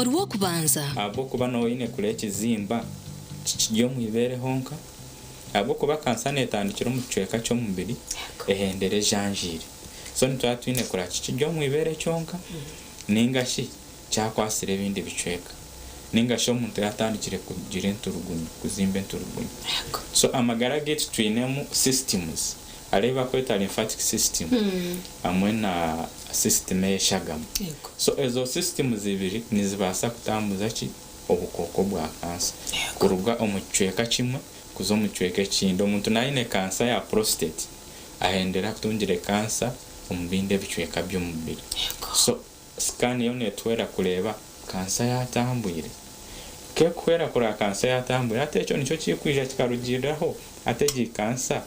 Orw'okubanza. Ahabw'okuba nooba oine kureba ekizimba kikiri omu ibeere honka, ahabw'okuba kansa neetandikira omu kicweka ky'omubiri ehendera ejanjaire. So nituba twine kureba kikiri omu ibeere kyonka nainga shi kyakwatsire ebindi bicweka nainga shi omuntu yaatandikire kugira enturugunyu, kuzimba enturugunyu. So amagara gaitu twinemu systems, hariho ebi barikweta lymphatic system hamwe na system ey'eshagama. So ezo systems ibiri nizibaasa kutambuza ki? Obukooko bwa kansa kuruga omu kicweka kimwe kuza omu kicweka ekindi. Omuntu naaba aine kansa ya prostate ahendera atungire kansa omu bindi ebicweka by'omubiri. So scan yo netuhwera kureeba kansa yatambwire. Ku ekuhwera kureeba kansa yatambwire hati ekyo nikyo kirikwija kikarugiiriraho hati egi kansa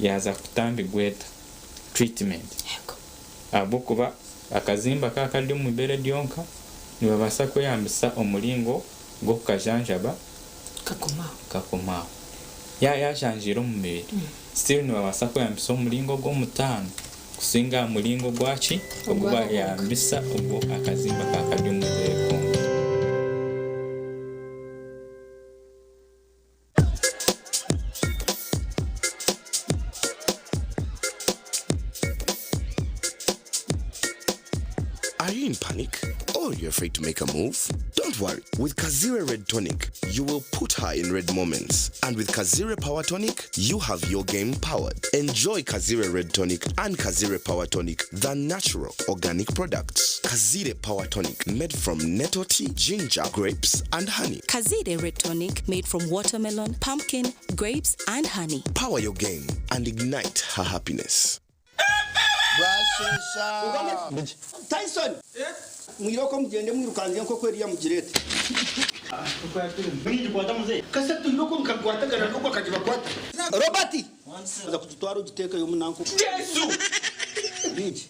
yaaza kutambirwa eta, treatment. Ahabw'okuba akazimba kaaba kari omu ibeere ryonka nibabaasa kweyambisa omuringo gw'okukajanjaba kakoma aho. Yaaba yajanjaire omu mubiri, still nibabaasa kweyambisa omuringo gw'omutaano kusinga aha muringo gwaki ogu bayambisa obwo akazimba kaaba kari omu ibeere konka. Are you in panic or you're afraid to make a move? Don't worry. With Kazire Red Tonic, you will put her in red moments. And with Kazire Power Tonic, you have your game powered. Enjoy Kazire Red Tonic and Kazire Power Tonic, the natural organic products. Kazire Power Tonic, made from nettle tea, ginger, grapes, and honey. Kazire Red Tonic made from watermelon, pumpkin, grapes and honey. Power your game and ignite her happiness. Bwasheesha. Tyson! Mwirooko mugyende mwirukange enkoko eriya mugireete. Kasita twine oku nkakwatagana n'ogwo akagibakwata. Robert! Oza kugitwara ogiteekeyo omu nanka. Bingi.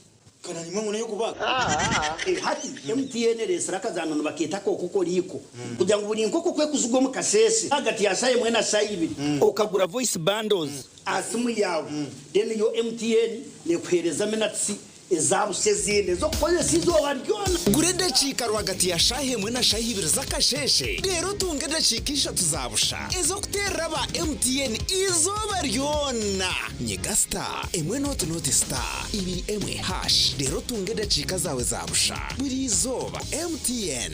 Hati MTN ereetsire akazaano nibakeeta ak'okokoriiko kugira ngu buri nkoko ku ekuzigwa omu kasheeshe ahagati ya shaaha emwe na shaaha ibiri, okagura voice bundles aha simu yaawe then yo MTN neekuheereza minutes eza busha ezindi ez'okukozesa eizooba ryona. Gura edakiika rwagati ya shaaha emwe na shaaha ibiri z'akasheeshe reero otunge edakiika ishatu za busha ez'okuteerera aba MTN eizooba ryona. Nyiga star emwe nooti nooti star ibiri emwe hash reero otunge edakiika zaawe za busha buri izooba. MTN,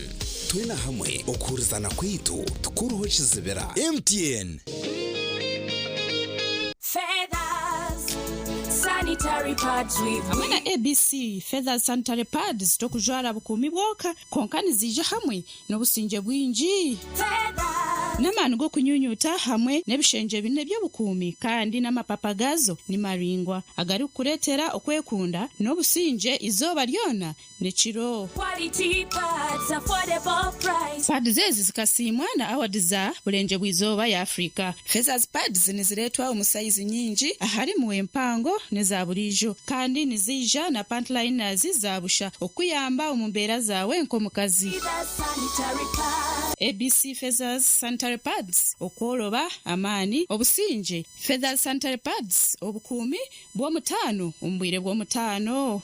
twena hamwe okuhurizana kwaitu tikuriho kizibira. MTN. Hamwe na ABC Feathers Sanitary Pads tokujwara bukuumi bwonka kwonka niziija hamwe n'obusingye bwingi n'amaani g'okunyunyuta hamwe n'ebishengye bine by'obukuumi kandi n'amapapa gaazo ni maraingwa agarikukureetera okwekunda n'obusingye eizooba ryona n'ekiro. Pads ezi zikasiimwa na awadi za Burengye-bw'eizooba ya Afrika. Feathers Pads nizireetwa omu sayizi nyingi aharimu empango n'eza buriijo kandi niziija na pant liners za busha okukuyamba omu mbeera zaawe nk'omukazi. ABC Feathers Sanitary Pads, Okworoba, amaani, obusingye. Feathers Sanitary Pads, Obukuumi bw'omutaano omu bwire bw'omutaano.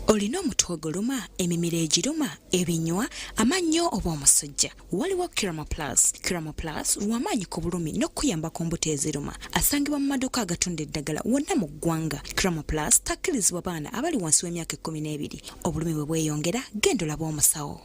Olina omutwe oguluma, emimiro egiruma, ebinywa, amannyo oba omusujja? Waliwo Kiramo Plus. Kiramo Plus lwa maanyi ku bulumi n'okukuyamba ku mbuto eziruma. Asangibwa mu maduuka agatunda eddagala wonna mu ggwanga. Kiramo Plus takkirizibwa baana abali wansi w'emyaka ekkumineebiri. Obulumi bwe bweyongera, genda olabe omusawo.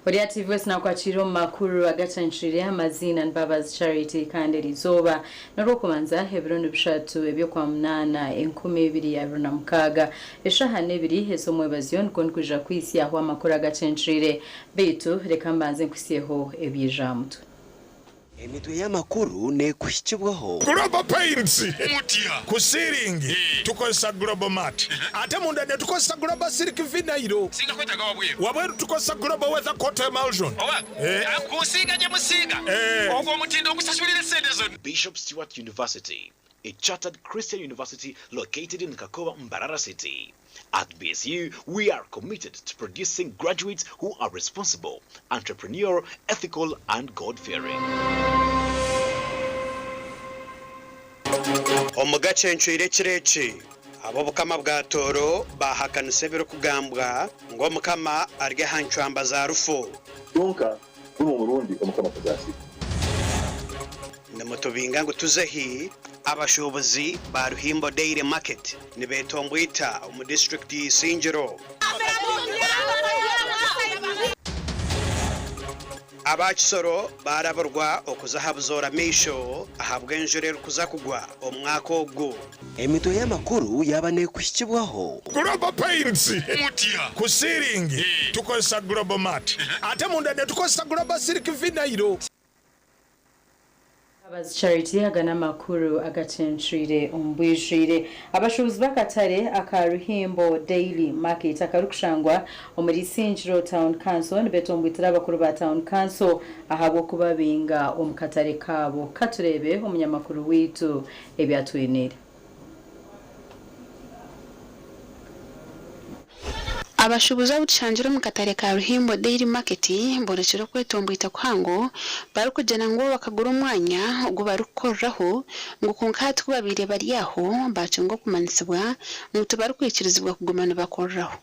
Orya TV West nakwakira omu makuru agacancurire. Amaziina ni Mbabazi Charity, kandi erizooba n'orwokubanza, ebiro ni 3 eby'okwa munaana 2026, eshaaha n'ebiri ez'omwebazyo, nikwo ndikwija kwisyaho amakuru agacencurire. Beitu reka mbanze nkusyeho ebyija mutwe. Emitwe y'amakuru neekuhikibwaho. Global Paints. Ku siiringi tukozesa Global Mat, ate munda ne tukozesa Global Silk Vinyl. Wabweru tukozesa Global Weather Coat Emulsion. Kunsiiga gye musiiga, ogwo omutindo ogusasulira esente zonna. Bishop Stuart University, a chartered Christian university located in Kakoba, Mbarara City. At BSU, we are committed to producing graduates who are responsible, entrepreneurial, ethical, and God-fearing. Omu gacencwire ekiro eki, ab'obukama bwa Tooro baahakanisa ebirikugambwa ngu Omukama ari aha ncwamba za rufu. Kwonka gunu omurundi Omukama tazaasiga. Nimutubinga ngu tuze hi? Abashuubuzi ba Ruhimbo Dairy Market nibeetombwita omu disiturikiti ya Isingiro. Aba Kisoro baaraburwa okuza aha buzoora maisho ahabw'enjura erikuza kugwa omu mwaka ogu. Emitwe y'amakuru yaaba neekuhikibwaho. Global Paints. Ku siiringi tukozesa Global Mat, ate munda ne tukozesa Global Silk Vinyl. Mbabazi Charity. Aga n'amakuru agacencwire omu bwijwire. Abashuubuzi b'akatare aka Ruhimbo Daily Market akarikushangwa omuri Isingiro Town Council nibetombwitira abakuru ba Town Council ahabw'okubabinga omu katare kaabo. Katureebe omunyamakuru waitu ebi atwiniire. Abashuubuzi abu tushangire omu katare ka Ruhimbo Daily Market borekire okwetombwita kuhango barikugira ngu bo bakagura omwanya ogu barikukoreraho ngu kwonka hati ku babaire bari aho batunga okumanyisibwa ngu tibarikwikirizibwa kuguma nibakoreraho.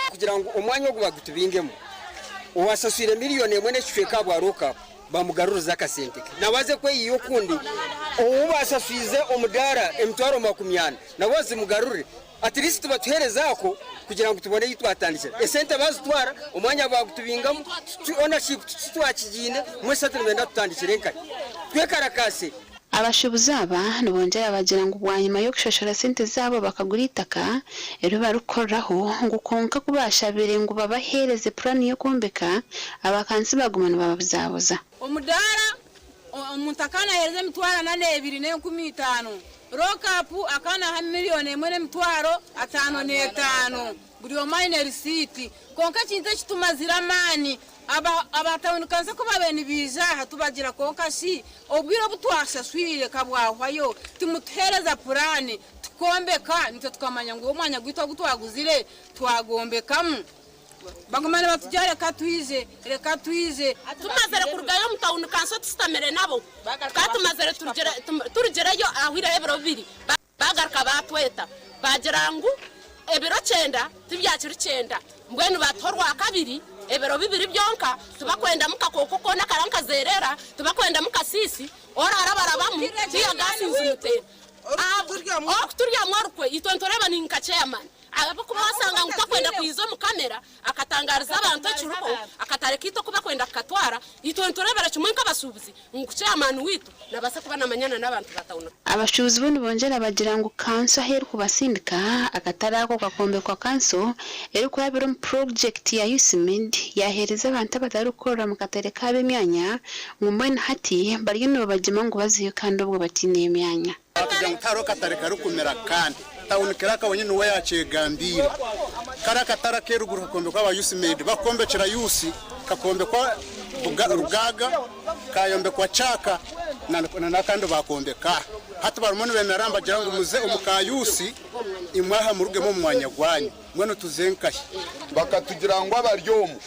Kugira ngu omwanya ogu bagutubingemu, owasaswire miriyoni emwe n'ekicweka ahabwa lockup bamugarurize akasente ke nawe aze kweyiya okundi, ou basaswize omudaara 400,000 nawe azimugarurire. At least batuheereze ako kugira ngu tubone ei twatandikira. Esente baazitwara, omwanya baagutubingamu, ownership titwakigiine, mbwenu shi hati nibenda tutandikire nkahi? Twekarakaase. Abashuubuzi aba nibongyera bagira ngu bwanyima y'okushashura sente zaabo bakagura eitaka eri barikukoreraho ngu kwonka ku baashabire ngu babaheereze puraani y'okwombeka, abakansi baguma nibababuzabuza. Omudaara omuntu akanaheereza 42,500, lockup akanaha 1,555,000, buri omwe aine risiiti. Kwonka ekintu ekitumazire amaani, aba aba tawuni kanso ku babaire nibaija aha tubagira kwonka shi obwire obu twashashwire ka bwahwayo timutuheereza puraani tukombeka nitwe tukamanya ngu omwanya gwaitu ogu twaguzire twagombekamu. Baguma nibatugira reka twije, reka twije. Tumazire kurugayo omu tawuni kanso tushutamire nabo, tukaba tumazire turugireyo hahwireho ebiro bibiri bagaruka baatweta baagira ngu ebiro kyenda tibyakiri kyenda, mbwenu baatuha orwakabiri ebiro bibiri byonka, tibakwendamu kakooko koona akara nkazeerera, tibakwendamu kasiisi oraarabarabamu tear-gas nizimuteera. Okuturyamu orukwe itwe nitureeba ni nka chairman ahabw'okuba waashanga ngu takwenda kwiza omu kamera akatangariza abantu ekiriho, akatare kaitu oku bakwenda kukatwara, itwe nitureebera kimwe nk'abashuubuzi ngu chairman waitu nabaasa kuba namanyana n'abantu ba tawuni. Abashuubuzi bo nibongyera bagira ngu kanso ahu erikubasindika, akatare ako kakombekwa kanso erikurabira omu purogyekiti ya USMID yaaheereza abantu abatarikukorera omu katare kaabo emyanya ngu mbwenu hati bariyo nibabagyema ngu bazeyo kandi obwo bataineyo myanya. Kugira ngu tihariho katare karikumira kandi tawuni kiraka wenyine niwe yakyegambiire. Kari akatare ak'eruguru kakombekwa aba USMID bakukombekyera yusi kakombekwa Rugaaga, kayombekwa Kyaka na n'akandi bakombeka. Hati barimu nibemerera nibagira ngu muze omu ka yusi imwe aha murugemu omu mwanya gwanyu. Mbwenu tuze nkahi? Bakatugira ngu abari omu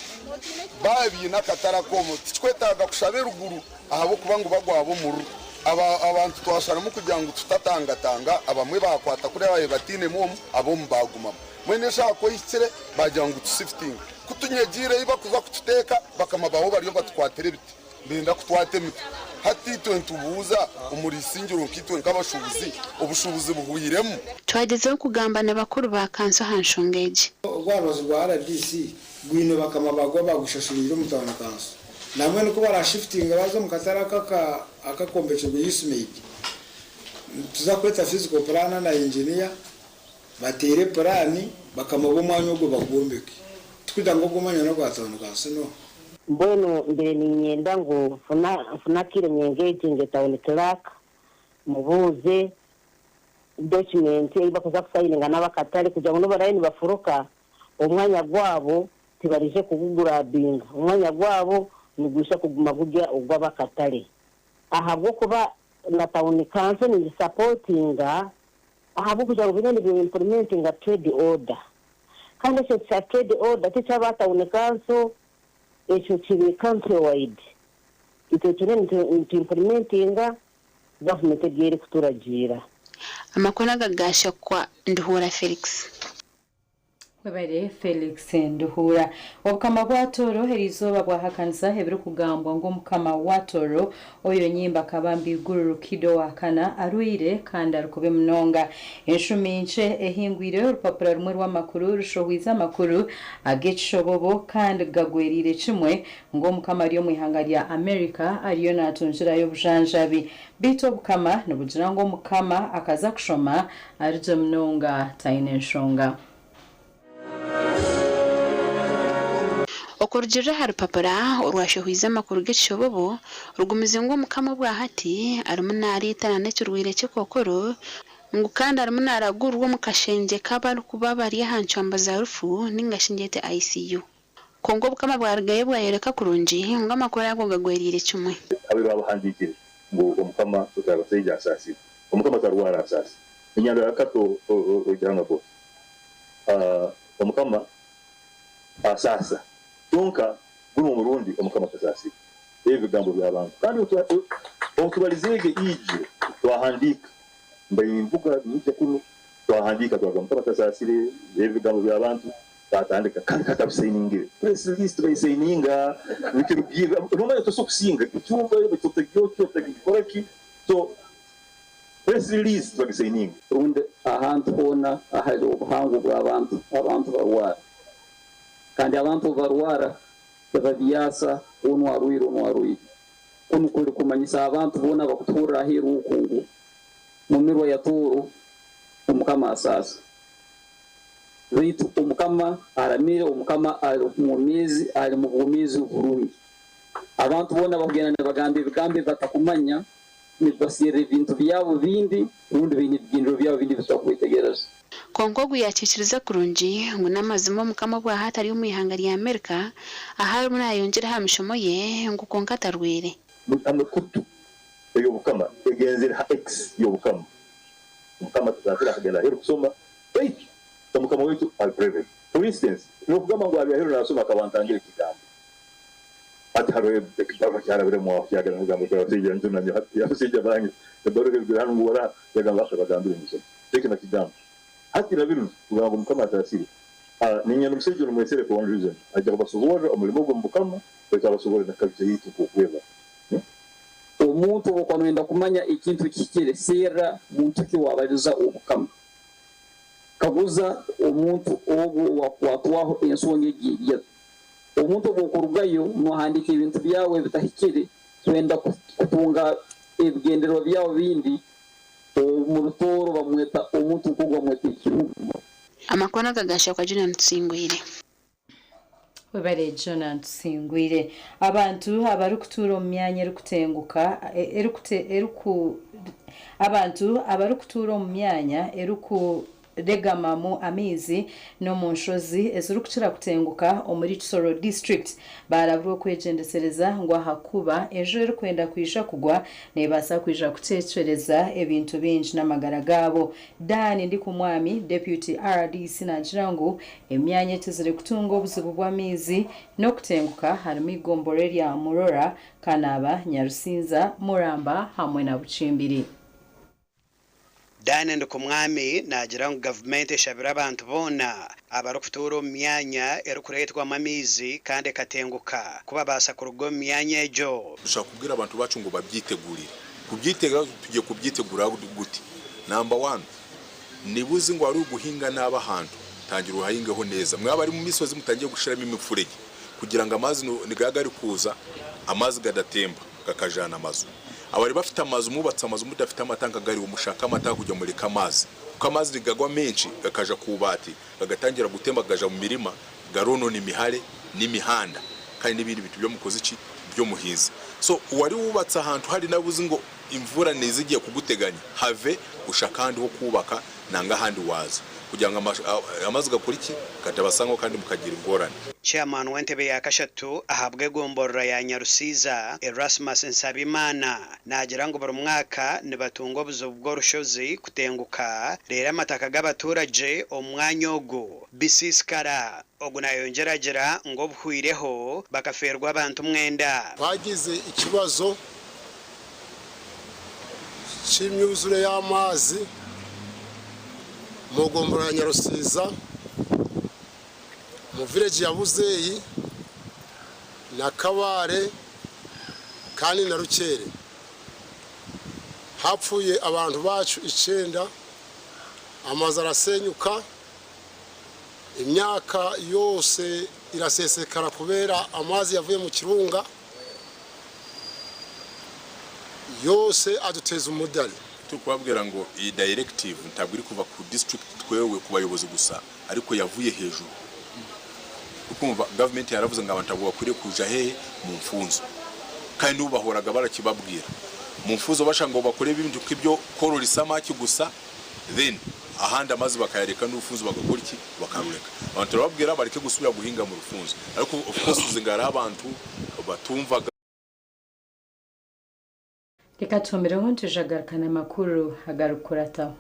baaba baine akatare ak'omu tikikwetaaga kushaba eruguru ahabw'okuba ngu bagwaba omururu. Abantu twasharamu kugira ngu tutatangatanga, abamwe baakwata kuriya baabaire batainemu omu, ab'omu baagumamu. Mbwenu eshaaha ku ehikire, baagira ngu tusifitinge. Ku tunyegiire ei barikuza kututeeka, bakama baawe bariyo batukwatira ebiti, nibenda kutwata emitwe. Hati itwe nitubuuza omuri Isingiro nkaitwe nk'abashuubuzi, obushuubuzi buhweiremu? Twagyezaho kugamba na bakuru ba kanso aha nshonga egi. Ogu aha rubaju rwa rdc gwine bakama bagwo abagushashuriire omu tauni kanso. Nambwenu ku barashifitinga baza omu katare aka akakombekirwe USMAID, nituza kweta physical planner na engineer bateere puraani bakama b'omwanya ogwo bagwombeke. Tikugira ngu ogwo omwanya n'ogwa tauni kanso no. Mbwenu mbaire niinyenda ngu nfune akaire nyengeginge town clerk mubuuze document ei bakuza kusayininga n'abakatare kugira ngu n'obu baraabe nibafuruka omwanya gwabo tibarije kugugurabinga. Omwanya gwabo nigwija kuguma guri ogw'abakatare ahabw'okuba na tawuni kanso nigisapotinga ahabw'okugira ngu biriyo nibi-implementinga trade order. Kandi ekyo kya trade order ti ky'aba tawuni kanso, ekyo kiri country wide. Itwe turiyo nitu-implementinga gavumenti ebi erikuturagiira. Amakuru aga gaashakwa Nduhuura Felix. Webare Felix Nduhuura. Obukama bwa Tooro eriizooba bwahakanisa ebirikugambwa ngu Omukama wa Tooro Oyo Nyimba Kabambi Iguru Rukido Owakana arwaire kandi arikubi munonga. Enshumi nkye ehingwire orupapura rumwe rw'amakuru rushohwize amakuru ag'ekishobobo kandi gagweriire kimwe ngu Omukama ari omu ihanga rya America ariyo natungirayo obujanjabi. Beitu Obukama nibugira ngu Omukama akaza kushoma arigye munonga taine nshonga. Okurugiirira aha rupapura orwashohoize amakuru g'ekishobobo, rugumize ngu Omukama obwahati arimu nariitana n'ekirwaire ky'ekokoro ngu kandi arimu naragurwa omu kashengye k'abarikuba bari aha ncwamba za rufu ninga shi ngyete ICU. Kwonka Obukama bwarugayo bwayoreka kurungi ngu amakuru ago gagweriire kimwe. Abe baabahandiikire ngu Omukama Rutaabasaija asaasire. Omukama tarwara asaasa. Enyanda ya Kato ogira ngu Omukama asaasa. Kyonka gunu omurundi Omukama tasaasire. Ebi bigambo by'abantu. Kandi obu tubalizeege ijo twahandiika, mbaire ninvuga niinyija kunu, twahandiika twagamba Mukama tasaasire, ebi bigambo by'abantu. Baatandika kandi katabisainingire. Press release tibaisayininga nikirugirra nomanya tosobola kusinga ekyumba otagyokya otagikora ki so press release tibagisayininga. Rundi ahantu hoona ahari obuhango bw'abantu, abantu barwara. Kandi abantu obu barwara, tibabyasa onu arwaire onu arwaire. Kunu kuri kumanyisa abantu boona abakutuhurira aheeru oku ngu mu mirwa ya Tooro Omukama asaasa. Baitu Omukama aramire, Omukama ali mwomeezi, ali mu bwomeezi oburungi. Abantu boona abakugenda nibagamba ebigambo ebi batakumanya, nibibaserra ebintu byabo bindi rundi baine ebigendererwa byabo bindi ebi tutakwetegereza. Kwonka ogu yakiikiriza kurungi ngu n'amazima Omukama obwahati ari omu ihanga rya Amerika ahu arimu nayongyera aha mishomo ye ngu kwonka atarwaire. Amekutu ey'obukama egenzere ha X y'obukama. Omukama tasaasire akagenda aheeru kusoma baitu Omukama waitu ari private. For instance, nokugamba ngu ari aheeru nasoma akaba antangira ekigambo. Hati haroho ekibaruha kyarabiremu aho kyagenda nokugamba ngu abasaija njunamye hati abasaija bange ebaruha erugire hanu ngu oraha yagamba ati bagambire ngu soma. Eki nakigamba. Hati na binu kugamba ngu Mukama asaasire. Niinyenda omusaija onu mwesere for one reason, aija kubasoborra omulimo gwe omu Bukama baitu abasoborre na culture yaitu nkokweba. Omuntu obu okuba noyenda kumanya ekintu ekihikire, serra muntu ki owabaliza Obukama. Kaguza omuntu ogu owakwatwaho ensonga egi eri. Omuntu obu okurugayo nohandiika ebintu byawe ebitahikire kwenda kutunga ebigendererwa byawe bindi, omu Rutooro bamweta omuntu nk'ogu bamweta ekihuma. Amakuru aga gaashakwa Junior Tusingwire. Webare Jonah Tusingwire. Abantu abarikutuura omu myanya erikutenguka erikute eriku abantu abarikutuura omu myanya eriku. kuregamamu amaizi n'omu nshozi ezirikukira kutenguka omuri Kisoro District. Baaraburwa okwegyendesereza ngu ahakuba enjura erikwenda kwija kugwa neebaasa kwija kucwekyereza ebintu bingi n'amagara gaabo. Dan Ndikumwami, Deputy rdc naagira ngu emyanya ekizire kutunga obuzibu bw'amaizi n'okutenguka harimu eigomborora erya Murora, Kanaaba, Nyarusinza, Muramba hamwe na Bukimbiri. Dan Ndikumwami naagira ngu gavumenti eshabire abantu boona abarikutuura omu myanya erikureetwamu amaizi kandi ekatenguka kubabaasa kuruga omu myanya egyo. Dushaka kubwira abantu bacu ngu babyitegurire. Kubyitegura tugiye kubyitegura gute? Namba wani, niba uzi ngu wari guhinga nabi ahantu, tangira uhahingeho neza. Mwaba ari mu misozi mutangire gushiramo imifurege kugira ngu amazi nigaba gari kuza amazi gadatemba gakajana amazu. Abari bafite amazu mubatse amazu mudafite amatanka gariho mushake amatanka kugira mureke amazi kuko amazi nigagwa menshi gakaja ku bati gagatangira gutemba gakaja mu mirima garonona imihare n'imihanda kandi n'ibindi bintu byo mukoze iki byo muhinze. So uwari wubatse ahantu hari nawe uzi ngo imvura niza igiye kuguteganya have ushake ahandi ho kubaka nanga ahandi waza kugira ngo amazi gakore iki gatabasangaho kandi mukagira ingorane. Chairman w'entebe ya kashatu ahabw'egomborora ya Nyarusiza, Erasmus Nsabimana naagira ngu buri mwaka nibatunga obuzibu bw'orushozi kutenguka reero amataka g'abaturagye omu mwanya ogu bisiisikara. Ogu nayongyera agira ngu obuhweireho bakafeerwa abantu mwenda. Twagize ekibazo ky'emyuzure y'amaazi omu gombolola ya Nyarusiza, omu village ya Buzeeyi na Kabale kandi na Rukyere. Hapfuye abantu baacu ikyenda, amaju arasenyuka, emyaka yose irasesekara kubera amaazi yavuye mu kirunga. Yose aduteza umudari. Turi kubabwira ngo iyi directive ntabwo iri kuva ku district twewe ku bayobozi gusa ariko yavuye hejuru. Ukumva government yaravuze ngo abantu ntabwo bakwiriye kuja hehe mu mfunzo. Kandi n'ubu bahoraga barakibabwira. Mu mfunzo bashaka ngo bakore ibintu nk'ibyo korora isamaki gusa then ahandi amazi bakayareka n'urufunzo bagakora iki bakarureka. Abantu turababwira bareke gusubira guhinga mu rufunzo. Ariko of course uzi ngo hariho abantu batumvaga. Reka tuhomereho nitujagarukana amakuru agarikukurataho.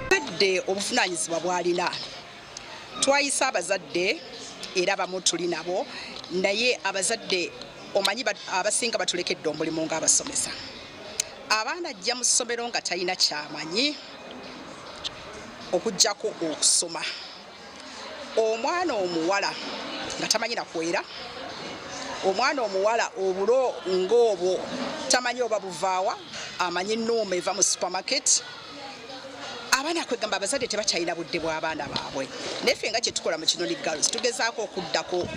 Omuzadde obuvunaanyizibwa bw'alina, twayise abazadde era abamu tuli nabo naye abazadde omanyi abasinga batulekedde omulimu ng'abasomesa. Abaana ajja mu ssomero nga talina ky'amanyi okuggyako okusoma. Omwana omuwala nga tamanyi na kwera, omwana omuwala obulo ng'obwo tamanyi oba buvaawa, amanyi nnuuma eva mu supermarket. Abaana kwegamba abazadde tebakyalina budde bw'abaana baabwe. Naye ffe nga kye tukola mu Kinoni Girls tugezaako okuddako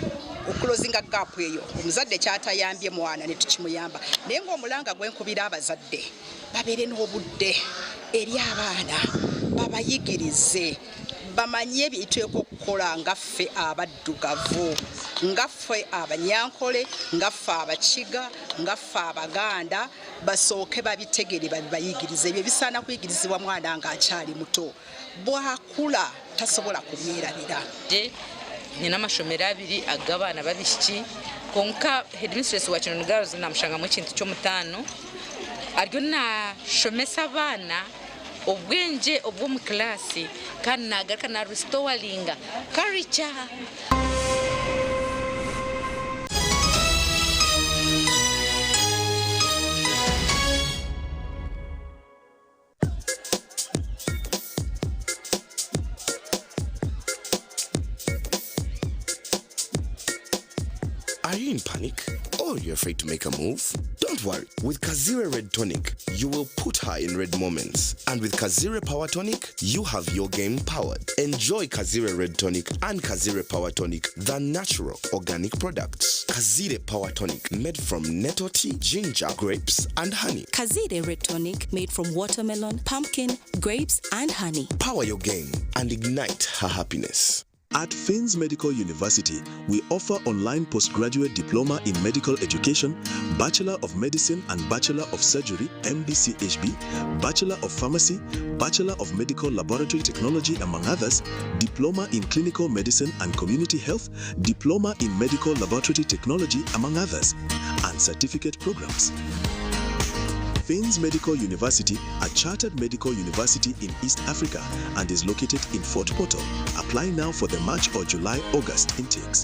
okulozinga gap eyo omuzadde ky'atayambye mwana ne tukimuyamba. Naye ng'omulanga gwe nkubira abazadde babeere n'obudde eri abaana babayigirize bamanye byetuteekwa okukola nga ffe abaddugavu, nga ffe Abanyankole, nga ffe Abakiga, nga ffe Abaganda, basooke babitegere babibayigirize. Ebyo bisaana kuyigirizibwa mwana ng'akyali muto, bw'akula tasobola kubyerabira. Nyine amashomero abiri ag'abaana b'abaishiki kwonka headmistress wa Kinoni Girls namushangamu ekintu ky'omutaano ariyo nashomesa abaana obwengye obw'omu kilaasi kandi nagaruka na restoringa culture. Are you in panic or you're afraid to make a move? Don't worry. With Kazire Red Tonic, you will put her in red moments. And with Kazire Power Tonic, you have your game powered. Enjoy Kazire Red Tonic and Kazire Power Tonic, the natural organic products. Kazire Power Tonic, made from nettle tea, ginger, grapes, and honey. Kazire Red Tonic, made from watermelon, pumpkin, grapes, and honey. Power your game and ignite her happiness. At Finns Medical University, we offer online postgraduate diploma in medical education, Bachelor of Medicine and Bachelor of Surgery, MBCHB, Bachelor of Pharmacy, Bachelor of Medical Laboratory Technology, among others, Diploma in Clinical Medicine and Community Health, Diploma in Medical Laboratory Technology, among others, and certificate programs. Finns Medical University, a chartered medical university in East Africa and is located in Fort Portal. Apply now for the March or July August intakes.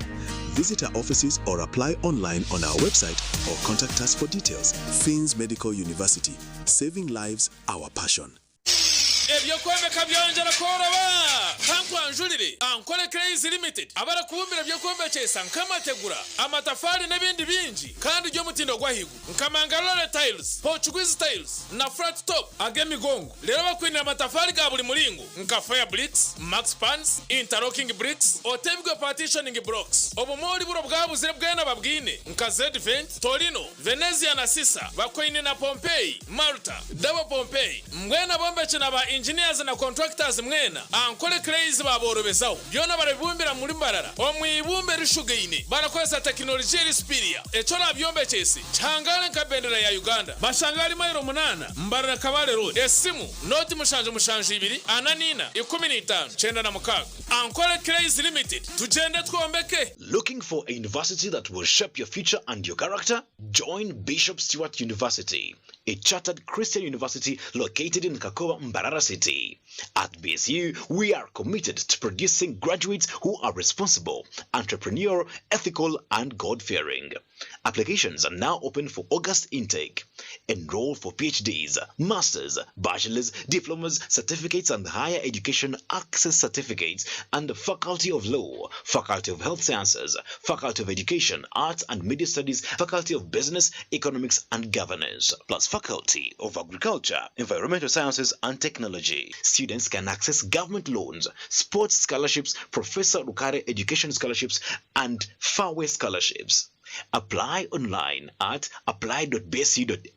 Visit our offices or apply online on our website or contact us for details. Finns Medical University, saving lives, our passion. Eby'okwombeka byongyera kworoba! Kankwanjurire Ankole Clays Limited abarikubumbira eby'okwombekyesa nk'amategura, amatafaari n'ebindi bingi kandi by'omutindo gw'ahaiguru nka Mangalore Tiles, Portuguese Tiles na Flat Top ag'emigongo. Reero bakwinire amatafaari ga buri muringo nka Fire Bricks, Max Pans, Interlocking Bricks, Otebwe Partitioning Blocks. Obumoori buri obwabuzire bwena babwine nka Zedvent, Torino, Venezia na Sisa, Bakoine na Pompeii, Malta, Double Pompeii. Mbwenu abombeki na ba engineers na contractors mwena, Ankole Clays baaborobezaho. Byona barabibumbira muri Mbarara omu ibumba erishugaine barakozesa tekinologiya eri superior. Eki orabyombekyese kihangare nka bendera ya Uganda. Bashange ahari mailo munaana, Mbarara Kabale Road. Esimu, nooti 772 44 15 96. Ankole Clays Limited, tugyende twombeke! Looking for a university that will shape your future and your character? Join Bishop Stuart University, a chartered Christian university located in Kakoba, Mbarara City. At BSU, we are committed to producing graduates who are responsible, entrepreneurial, ethical, and God-fearing. Applications are now open for August intake. Enroll for PhDs, masters, bachelors, diplomas, certificates, and higher education access certificates and the Faculty of Law, Faculty of Health Sciences, Faculty of Education, Arts and Media Studies, Faculty of Business, Economics and Governance, plus Faculty of Agriculture, Environmental Sciences and Technology. Students can access government loans, sports scholarships, Professor Rukare Education Scholarships, and Fairway Scholarships. Apply online at apply.bsu.ac.ug.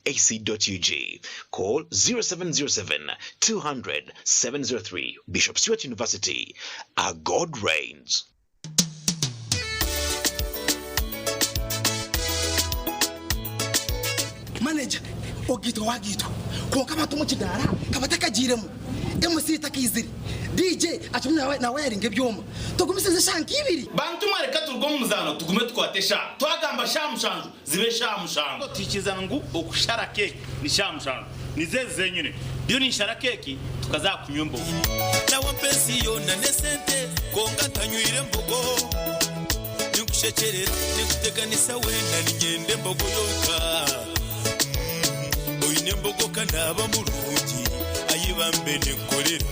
Call 0707 200 703. Bishop Stuart University. Our God reigns. Manager, ogaitwa wagaitwa kwonka abantu omu kidaara ka batakagiiremu, MC takaizire, DJ akirimu nawayaringa ebyoma. Tugumisirize eshaaha nk'ibiri. Bantu mwe reka turuge omu muzaano tugume tukwate eshaaha. Twagamba shaaha mushanju zibe eshaaha mushanju. Twikiriza ngu okushara keeki ni shaaha mushanju. Nizo ezi zenyine. Ndiyo ninshara keeki tukaza aha kunywa embogo. Nawe ampa ensi yoona n'esente kwonka ntanywire mbogo. Ninkushekyerera, ninkuteganisa weena niinyenda embogo yonka. Oine embogo ka naaba murungi, ai bambe ninkukorera.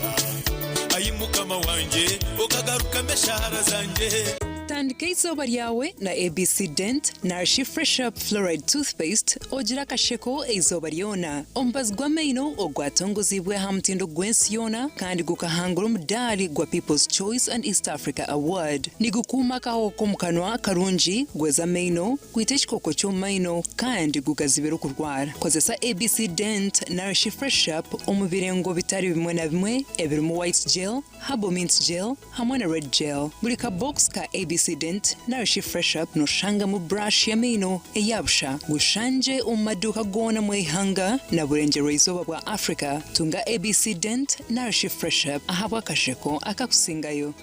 Ai Mukama wangye, okagarukamu eshaara zangye. Tandika eizooba ryawe na ABC Dent narishi Fresh Up Fluoride Toothpaste ogire akasheko eizooba ryona. Omubazi gw'amaino ogwatongoziibwe aha mutindo gw'ensi yoona kandi gukahangura omudaari gwa People's Choice and East Africa Award. Nigukuuma akahoho k'omu kanwa karungi, gweza amaino, gwita ekikooko ky'omu maino kandi gugazibira okurwara. Kozesa ABC Dent narishi Fresh Up omu birengo bitari bimwe na bimwe ebirimu White Gel, Herbal Mint Gel hamwe na Red Gel. Buri ka box ka ABC Dent narishi Fresh Up noshangamu brush y'amaino eya busha. Gushangye omu maduuka goona omu ihanga na burengyerwa-izooba bwa Africa. Tunga ABC Dent narishi Fresh Up ahabw'akasheko akakusingayo.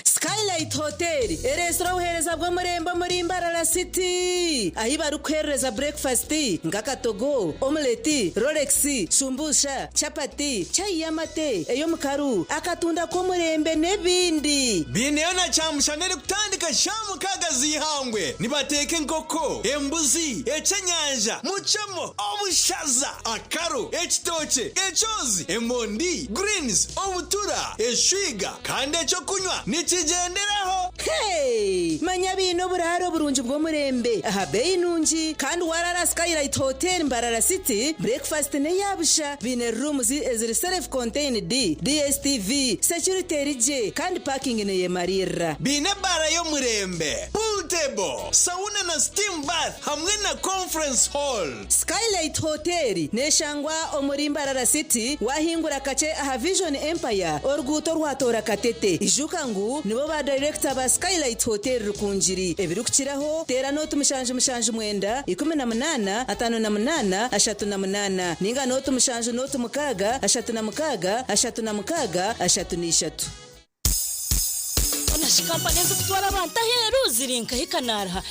Skylight Hotel ereetsire obuheereza bw'omurembe omuri Mbarara City ahi barikuheerereza burekifasiti nk'akatogo, omuleti, rolex, shumbusha, chapati, chai y'amate, ey'omukaru, akatunda k'omurembe n'ebindi. Baineyo na kyamushana erikutandika shaaha mukaaga z'eihangwe. Nibateeka enkoko, embuzi, eky'enyanja, mucemo, obushaza, akaro, ekitookye, ekyozi, emondi, greens, obutura, eshwiga kandi eky'okunywa nikigyendera. Okireho! Hey! Manya baine oburaaro burungi bw'omurembe aha beeyi nungi kandi warara Skylight Hotel Mbarara City, breakfast n'eya busha. Baine rooms eziri self contained, DSTV, security eri gye kandi parking neyemariirira. Baine ebaara y'omurembe, pool table, sauna na steam bath hamwe na conference hall. Skylight Hotel neshangwa omuri Mbarara City wahingura kakye aha Vision Empire oruguuto orwatoora Katete. Ijuka ngu nibo ba dayirekita ba Skylight Hotel Rukungiri. Ebirikukiraho teera nooti 779 18 58 38 ninga nooti 7 nooti 6 36 36 33. Honashi kampani ezikutwara abantu aheeru ziri nkahi kanaaruha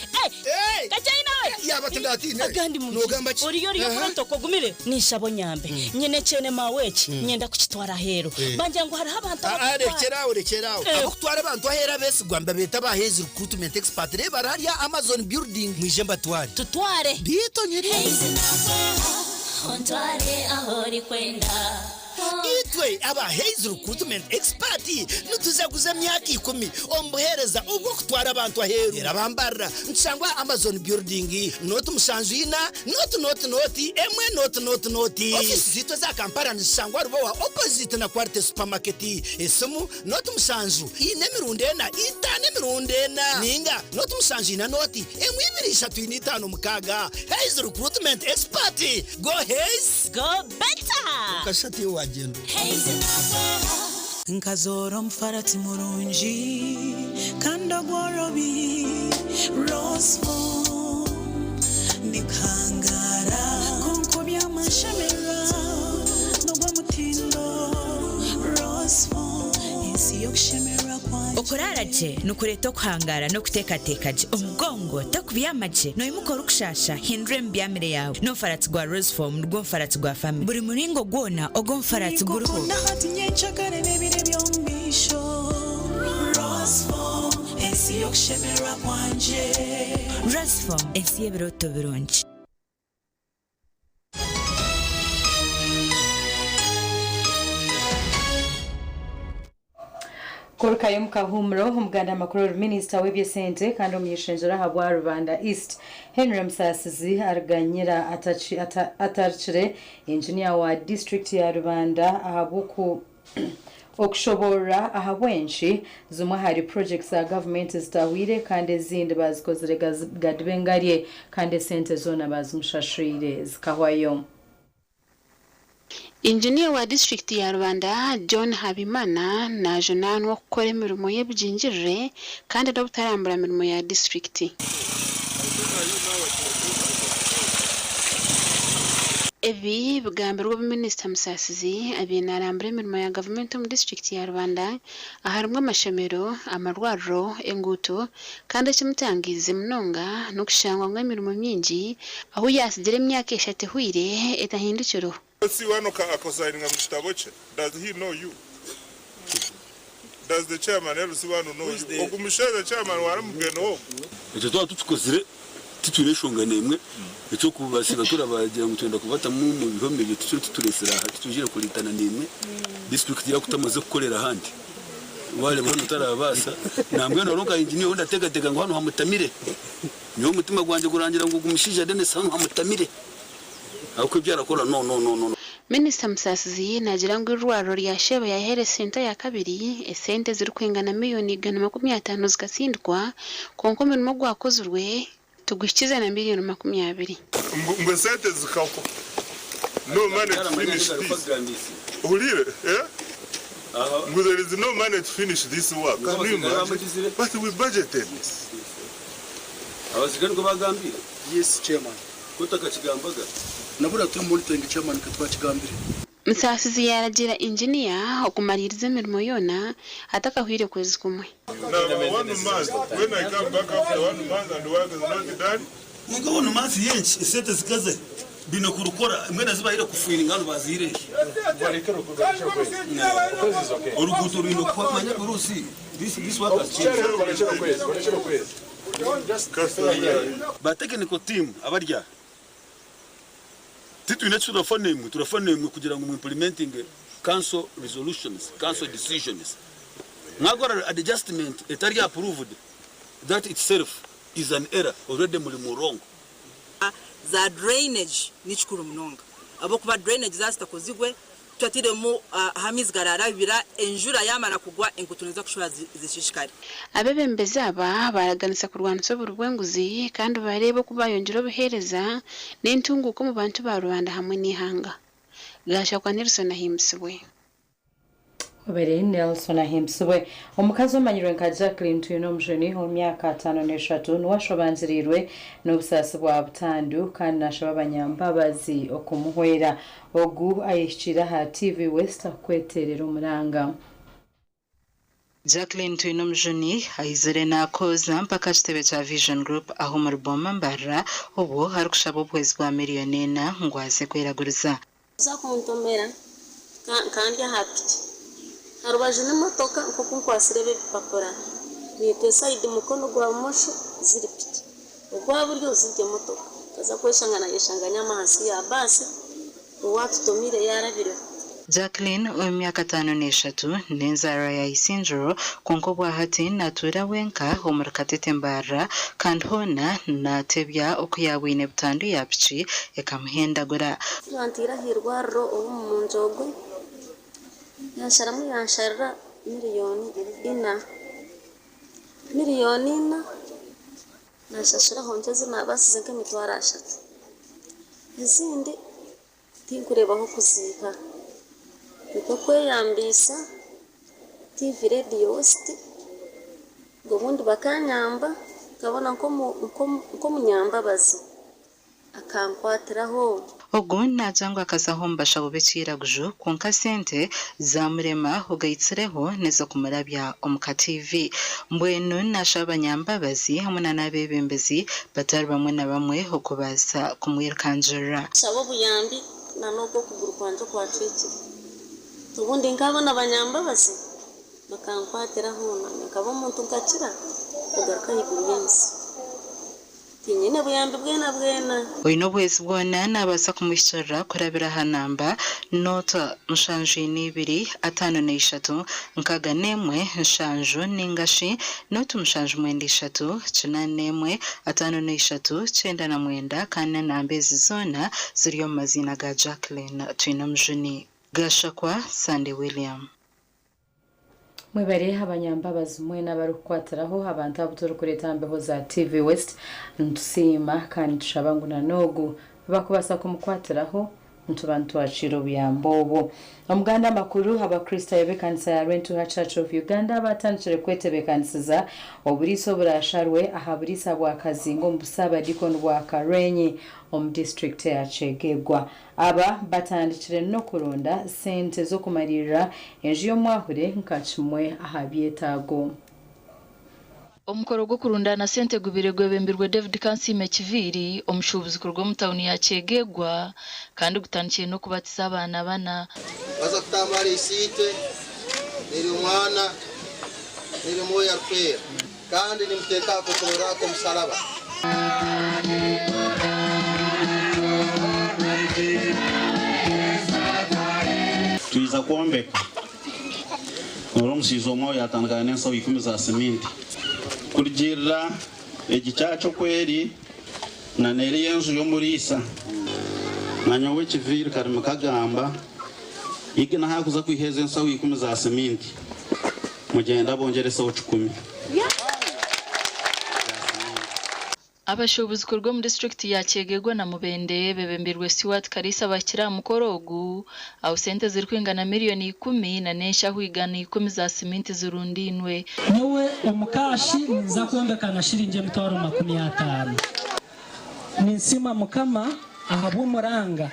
Kakye nawe Yaaba tindatiine. Agandi mu Noogamba ki? Oriyo oriyo Aha. protocol ogumire ninshaba onyambe nyine ekyene maawe eki nyenda kukitwara aheeru bangira ngu hariho abantu Ah, ah, abakutwara rekyera aho rekyera aho abakutwara abantu aheeru abeesigwa nibabeeta ba Hays Recruitment Expert reeba bari hariya Amazon building mwije mbatware tutware biito nyiri Ontware aho orikwenda. Itwe aba Hays Recruitment Expert nitujaguza emyaka 10 omu buheereza obw'okutwara abantu aheeru. Reero abambarira nitushangwa Amazon Building, nooti 74, nooti nooti nooti, emwe nooti nooti nooti. Ofiisi zaitu eza Kampala nizishangwa Rubowa opposite na Quality Supermarket. Esimu, nooti 7, 4 emirundi ena, 5 emirundi ena, ninga nooti 7 4 nooti, emwe 2 3 4 5 6. Hays Recruitment Expert! Go Hays! Go better! Okashati wagyenda. Nkazoora omufarati murungi kandi ogworobi Rosefoam ndikuhangara konka obyamashemera n'ogw'omutindo Rosefoam ensi y'okushemererwa kwangye. Okuraara gye nikureeta okuhangaara n'okuteekateeka gye. Omugongo tokubyama gye, noimuka orikushasha, hindura emibyamire yaawe. N'omufaratsi gwa Rosefoam nigwo mufaratsi gwa famire. Buri muringo gwona ogu omufaratsi guriho. Ninkukunda hati nyencakare n'ebiro eby'omu maisho Rosefoam ensi y'okushemererwa kwangye. Rosefoam ensi y'ebirooto birungi. Kurukayo omu kahuumuro, Omuganda Makuru ori minisita w'eby'esente kandi omuny'ishengyero ahabwa Rubanda East, Henry Musasizi ariganyira atarikire inginiya wa disiturikiti ya Rubanda ahabw'oku okushoboorora ahabw'enki zimwe ahari purojekiti za gavumenti zitahwire kandi ezindi bazikozire gadibengarye kandi esente zoona bazimushashwire zikahwayo. Inginiya wa disiturikiti ya Rubanda, John Habimana najunaanwa okukora emirimo y'ebigingirire kandi n'obutarambura mirimo ya disiturikiti. Ebi bigambirwe obu Minisita Musasizi abaire narambura emirimo ya gavumenti omu disiturikiti ya Rubanda aharimu amashomero, amarwariro, enguuto kandi ekimutangiize munonga n'okushangwa ngu emirimo mingi ahu yaatsigire emyaka eshatu ehwaire etahindukireho. LC wano akosayininga mu kitabo kye does he know you? Does the chairman LC wano know you? Ogu mushaija chairman waramugenda ogu. Ekyo twaba tukikozire titwine enshonga n'emwe eky'okubasiba turabagira ngu twenda kubatamu omu bihome ebyo tikyo kitureetsire aha titwizire kureetana naimwe disiturikiti yaawe kutamaze kukorera ahandi waareeba hanu otarabaasa nambwenu hariho nka inginiya ou ndateekateeka ngu hanu hamutamire nyowe omutima gwangye gurangira ngu ogu mushaija Denis hanu hamutamire ahabw'okuba ebi arakora no no no no. Minisita Musasizi naagira ngu eirwariro rya Sheeba ya Health Centre ya kabiri esente ezirikwingana miriyoni 150 zikatsindikwa kwonka omurimo ogwakozirwe tiguhikize na miriyoni 20. Ngu esente zikahwa no money to finish this ohuriire eh ngu there is no money to finish this work can you imagine but we budgeted. Abaziga nikwo baagambire? Yes chairman. Ku otakakigambaga? Nabura turi monitoring chairman ka twakigambire. Musasizi yaaragiira inginiya okumariiriza emirimo yoona atakahwire kwezi kumwe. Naaba one month when I come back after one month and work is not done. Kwonka one month y'enki esente zikaze baine kurukora mbwenu azi baahire kufiringa hanu baziire hi? Oruguuto rwine kuhwa manya Bruce this this work has changed. Ba technical team abari aha titwine eki turafa naimwe, turafa naimwe kugira ngu mu implementinge council resolutions, council decisions. Mwakora adjustment etari approved that itself is an error already muri mu wrong. Za drainage nikikuru munonga ahabwokuba drainage zaaba zitakozirwe tutatiremu ahu amaizi gararabira enjura yamara kugwa enguuto niziza kushuba zishishikare. Abeebembezi aba baaraganisa kurwanisa oburi bw'enguzi kandi bareebe oku baayongyera obuheereza n'entunguuka omu bantu ba rubanda hamwe n'eihanga. Gashakwa Nelson ahimbisibwe. Obere Nelson ahimbisibwe. Omukazi omanyirwe nka Jacqueline Twinomujuni ow'emyaka 53 niwe ashobangirirwe n'obusaasi bwa butandu kandi nashaba abanyambabazi okumuhwera. Ogu ayehikire aha TV West akukweterera omuranga. Jacqueline Twinomujuni aizire nakooza mpaka aha kitebe kya Vision Group aha omuri Boma Mbarara obwo arikushaba obuhwezi bwa miriyoni ena ngu aze kweraguriza. Oza kuntomera nka ndi aha piki. Aha rubaju n'emotoka nk'oku nkwatsire ebi ebipapura. Beitu esayidi mukono gwa bumosho ziri piki, ogwa buryo ziri emotoka. Nkaza kweshanga nayeshanga nyami ahansi ya baasi owatutomiire yaarabireho. Jacqueline ow'emyaka 53 n'enzaarwa ya Isingiro kwonka obwahati natuura wenka omuri Katete Mbarara kandi hoona natebya oku yaabwine butandu ya piki ekamuhendagura. Banteire ah'eirwariro omu Mungyogwe, yansharamu yansharira miriyoni ina. Miriyoni ina nashashuraho nkye ezi naabaasize nk'emitwaro ashatu. Ezindi Tinkureeba ah'okuziiha. Nikwo kweyambiisa TV Radio West ngu obundi bakanyamba nkabona nk'omunyambabazi akankwatiraho. Ogu naagira ngu akazaho omu bashaho b'ekiiraguju kwonka sente zaamurema ogaitsireho n'ez'okumurabya omu ka TV. Mbwenu naashaba abanyambabazi hamwe na n'abeebembezi batari bamwe na bamwe okubaasa kumwirukangirira. Nshaba obuyambi na n'oku okuguru kwangye kwacwekire. Obundi nkaabona abanyambabazi bakankwatiraho nanye nkaba omuntu nkakira nkagaruka ahaiguru y'ensi. Tinyine buyambi bwena bwena. Oine obuhwezi bwona naabaasa kumuhikirira kurabira aha namba noto 72 53 61 7 nainga shi noto 793 81 53 99 kandi n'enamba ezi zoona ziri omu maziina ga Jacqueline Twinomujuni. Gashakwa Sunday William. Mwebare abanyambabazi mwena abarikukwatiraho abantu abu turikureeta aha mbeho za TV West. Nitusiima kandi nitushaba ngu na n'ogu bakubaasa kumukwatiraho nituba nitwakiira obuyambi obwo. Omuganda amakuru, Abakristaayo b'ekanisa ya Rwentuha Church of Uganda batandikire kwetebeekanisiza oburiisa oburaasharwe aha buriisa bwa Kazinga omu busaabadiikoni bwa Karwenyi omu disiturikiti eya Kyegegwa. Aba batandikire n'okuronda sente z'okumariirira enju y'omwahure nka kimwe aha byetaago. Omukoro gw'okurundaana sente gubaire gwebembirwe David Kansiime Kiviiri, omushuubuzi kuruga omu tauni ya Kyegegwa kandi gutandikire n'okubatiza abaana bana. Baza kutambara Isiitwe n'eri Omwana n'eri Omwoyo Arikwera, kandi nimuteeka aha k'okuroreraho ak'omusalaba. Twija kwombeka. Reero omushaija omwe aho yaatandika n'ensaho ikumi za siminti. Kurugiirira egi church oku eri na n'eriya enju y'omuriisa. Na nyowe ekiviiri karimi kagamba, Igina ahakuza kwiha ezo ensaho ikumi za siminti, mugyende abongyere esaho kikumi. Abashuubuzi kuruga omu disiturikiti ya Kyegegwa na Mubende bebembirwe Stuart Kaliisa bahikire aha mukoro ogu ahu sente zirikwingana miriyoni ikumi na n'enshaho 110 za siminti zirundainwe. Nyowe omu kaashi ninza kwombeka na shiringi 50,000. Ninsiima Mukama ahabw'omuranga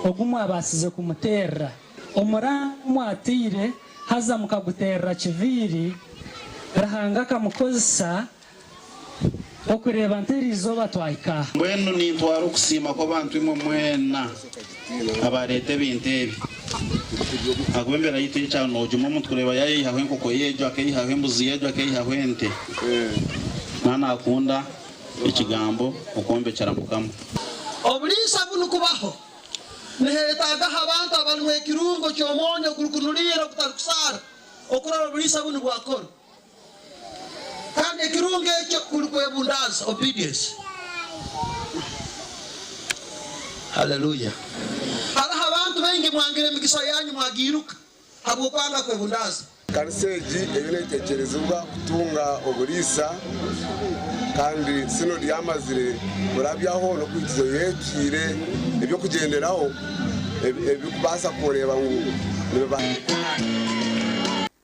ogu mwabaasize kumuteerera. Omuranga ogu mwateire haza mukaguteerera Kiviiri, Ruhanga akamukozesa Okureeba nti eri izooba twahika aha. Mbwenu nintwara okusiima kw'abantu imwe mwena abaareeta ebintu ebi. Ahakuba embeera yaitu y'ekyaro noogima omuntu kureeba yaayeyihaho enkoko ye egyo, akeeyihaho embuzi ye egyo, akeeyihaho ente. Naaba naakunda ekigambo okwombekyera Mukama. Oburiisa bunu kubaho, niheetagaho abantu abarimu ekirungo ky'omwonyo ogurikunuriira ogutarikushaara. okurora oburiisa bunu bwakora. Kandi ekirungi ekyo kuri kwebundaaza, obedience. Haleluya! Hariho abantu baingi mwangire emigisa yanyu mwagiiruka habw'okwanga kwebundaaza. Kanisa egi eriyo netekyerezibwa kutunga oburiisa kandi sinodi yamazire kurabyaho n'okuhikiriza yetiire eby'okugyenderaho ebirikubaasa kureeba ngu nibiba.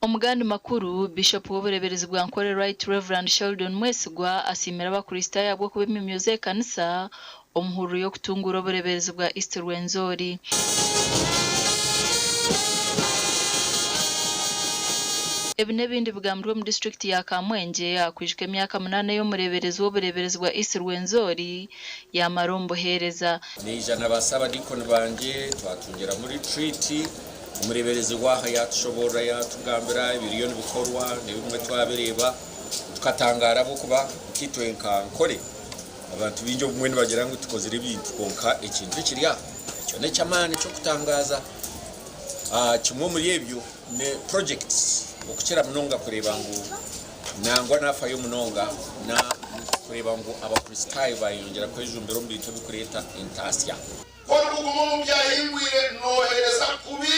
Omu gandi makuru, Bishop w'obureeberezi bwa Nkore Right Rev Sheldon Mwesigwa asiimire abakristaayo ahabw'okuba emyomyo z'ekanisa omu hururu y'okutunguura obureeberezi bwa East Rwenzori. Ebi n'ebindi bigambirwe omu disiturikiti ya Kamwengye ahakwijuka emyaka munaana ei omureeberezi w'obureeberezi bwa East Rwenzori yaamara omu buheereza. Naija na ba saabadiikoni bangye twatungiramu ritriiti. Omureeberezi waaha yaatushoboorora yaatugambira ebiriyo nibikorwa n'ebimwe twabireeba tukatangaara ahabw'okuba nkaitwe nka Nkore abantu baingi obumwe nibagira ngu tukozire ebintu kwonka ekintu ekiri aha ekyo n'eky'amaani ky'okutangaaza. Kimwe omuri ebyo ni projects okukira munonga kureeba ngu nangwa naafayo munonga na kureeba ngu Abakristaayo baayeyongyera kwejumbira omu bintu ebirikureeta entaasya. Ku orikuguma omu byahingwire nooheereza kubi.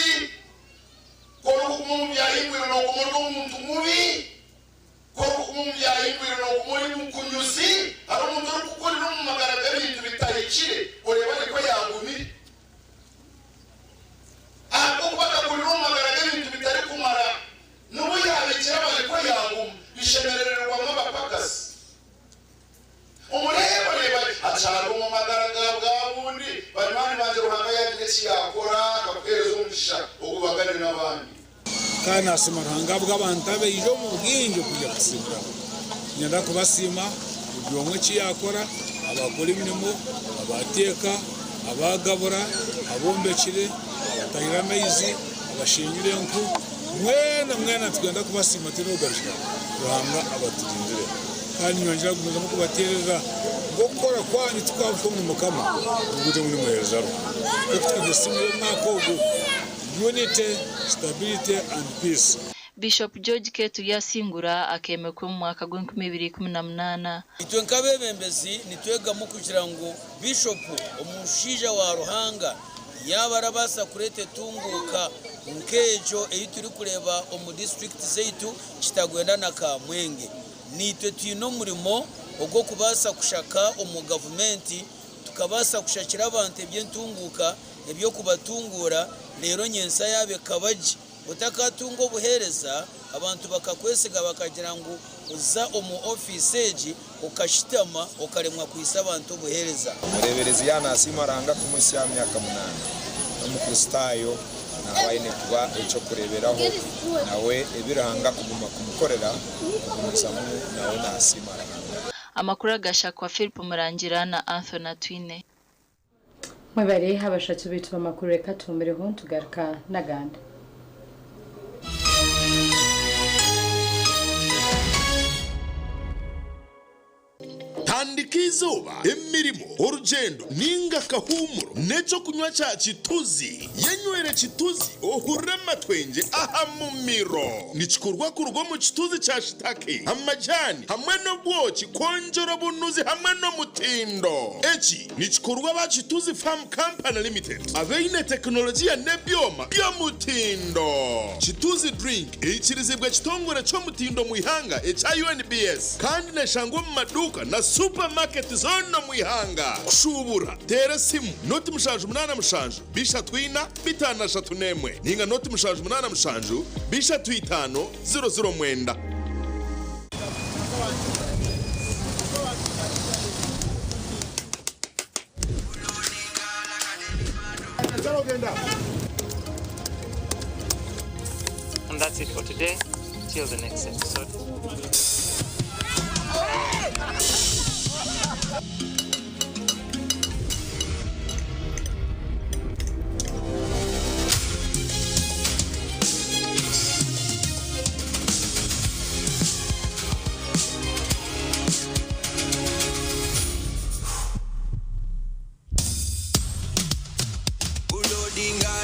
Ku orikuguma omu byahingwire nooguma ori omuntu mubi. Ku orikuguma omu byahingwire nooguma ori mukunyuzi. Hariho omuntu orikukurira omu magara g'ebintu bitahikire oreeba nikwo yaagumire. Ahabw'okuba akakurira omu magara g'ebintu bitarikumara, n'obu yaabikiraba nikwo yaaguma. Bishemerererwamu abapakasi. Omureebe oreeba akyari omu magara ga bwabundi. Banywani bangye Ruhanga yagira eki yaakora akakuheereza omugisha ogubagane n'abandi. Kandi nasiima Ruhanga ahabw'abantu abaija omu bwingi kwija kutusiimiraho. Niinyenda kubasiima buri omwe eki yaakora, abaakora emirimo, abaateeka, abaagabura, abombekire, abatahire amaizi, abashenyire enku, mwena mwena nitwenda kubasiima twine obugarukiro. Ruhanga abaturindire. Kandi nyongyera kugumizamu kubateererera ngu okukora kwanyu tikwabushwa omuri Mukama, ngu gute ngu nimuheereza Ruhanga. Nk'oku twine esimu y'omwaka ogu, Unity, Stability and Peace. Bishop George K. Turyasingura akeemekwa omu mwaka gw'enkumi ibiri ikumi na munaana. Itwe nk'abeebembezi nitwegamu kugira ngu Bishopu omushaija wa Ruhanga yaaba arabaasa kureeta etunguuka nk'egyo ei turikureeba omu disiturikiti zaitu Kitagwenda na Kamwenge. Naitwe twine omurimo ogw'okubaasa kushaka omu gavumenti tukabaasa kushakira abantu eby'entunguuka eby'okubatunguura reero nyentsya yaaba ekaba gye. Otakatunga obuheereza abantu bakakwesiga bakagira ngu oza omu ofiisi egi okashutama okaremwa kuhitsya abantu obuheereza. Omureeberezi yaaba naasiima Ruhanga kumuhitsya aha myaka munaana, n'Omukristaayo naaba aine kuba eky'okureeberaho nawe ebi Ruhanga akuguma kumukorera kugumizamu nawe naasiima Ruhanga. Amakuru agashakwa Philip Murangira na Anthony Atwine. Mwebare abashatu baitu b'amakuru reka tuhumireho nitugaruka n'agandi. Tandika eizooba, emirimo, orugyendo ninga akahuumuro n'ekyokunywa kya Kituzi. Yenywere Kituzi ohurire amatwengye aha mumiro. Nikikorwa kuruga omu kituzi kya shitake, amajaani hamwe n'obwoki kwongyera obunuzi hamwe n'omutindo. Eki nikikorwa aba Kituzi Farm Company Limited abaine tekinologiya n'ebyoma by'omutindo. Kituzi Drink eikirizibwe ekitongore ky'omutindo omu ihanga ekya UNBS kandi neshangwa omu maduuka na supamaketi zoona omu ihanga. Kushuubura, teera esimu noti 787 34 51 ninga noti 787 35 00 9. And that's it for today. Till the next episode.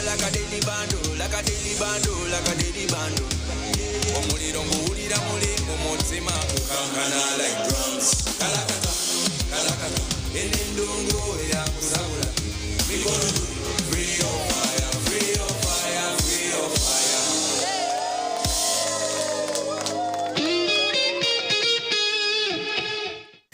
Like a daily bundle, like a daily bundle, like a daily bundle. Omuliro nguwulira muli mu mutima gukankana like drums. Kalakata, kalakata, eno endongo eyakusabula. Mikono free your fire, free your fire, free your fire.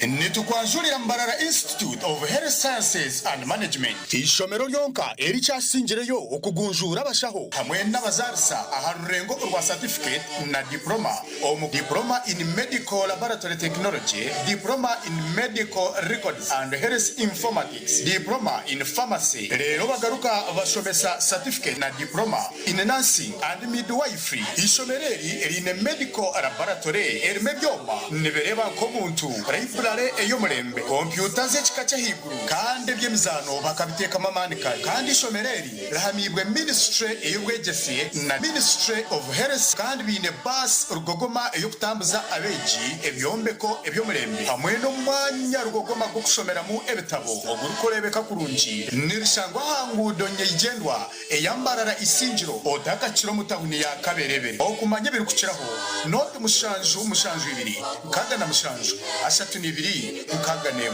Nitukwanjurira Mbarara Institute of Health Sciences and Management, eishomero ryonka erikyasingireyo okugunjuura abashaho hamwe n'abazaarisa aha rurengo orwa certificate na diploma omu Diploma in Medical Laboratory Technology, Diploma in Medical Records and Health Informatics, Diploma in Pharmacy reero bagaruka bashomesa certificate na Diploma in Nursing and Midwifery. Eishomero eri riine Medical Laboratory erimu ebyoma nibireeba nk'omuntu, Library ey'omurembe, kompyuta z'ekika ky'ahaiguru kandi eby'emizaano bakabiteekamu amaani kare. Kandi eishomero eri rihamiibwe Ministry ey'obwegyese na Ministry of Health kandi baine baasi rugogoma ey'okutambuza abeegi, ebyombeko eby'omurembe hamwe n'omwanya rugogoma gw'okushomeramu ebitabo ogurikureebeka kurungi. Nirishangwa aha nguudo nyeigyendwa eya Mbarara Isingiro otakakira omu tawuni ya Kaberebere. Okumanya ebirikukiraho, nooti 772 67 32 61.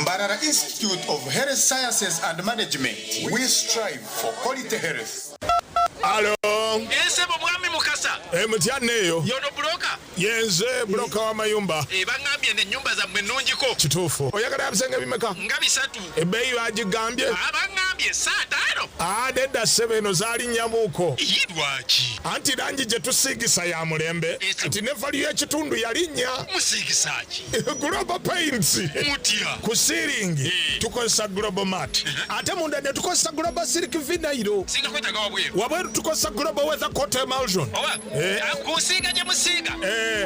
Mbarara Institute of Health Sciences and Management, we strive for quality health. Alo. Eeh ssebo mwami Mukasa. Eeh mutya neeyo. Y'ono buloka? Yenze buloka w'amayumba. Eeh bangambye eno ennyumba zammwe nnungiko. Kituufu. Oyagala ya bisenge bimeka? Nga bisatu. Ebbeeyi baagigambye? Aah bangambye saataano. Aah nedda ssebo eno zaalinnyamuuko. Yii lwaki? Anti langi gye tusiigisa ya mulembe kati ne value y'ekitundu yalinnya. Musiigisa ki? Global Paints. Mutya? Ku siiringi tukozesa Global Mat ate munda ne tukozesa Global Silk Vinyl. Singa kwetaaga wabweru? Wabweru tukozesa Global Weather Coat Emulsion. Oba ku nsiiga gye musiiga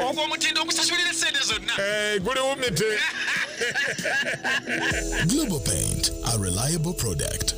ogwo omutindo ogusasulira essente zonna? Guli wumite. Global Paint, a reliable product.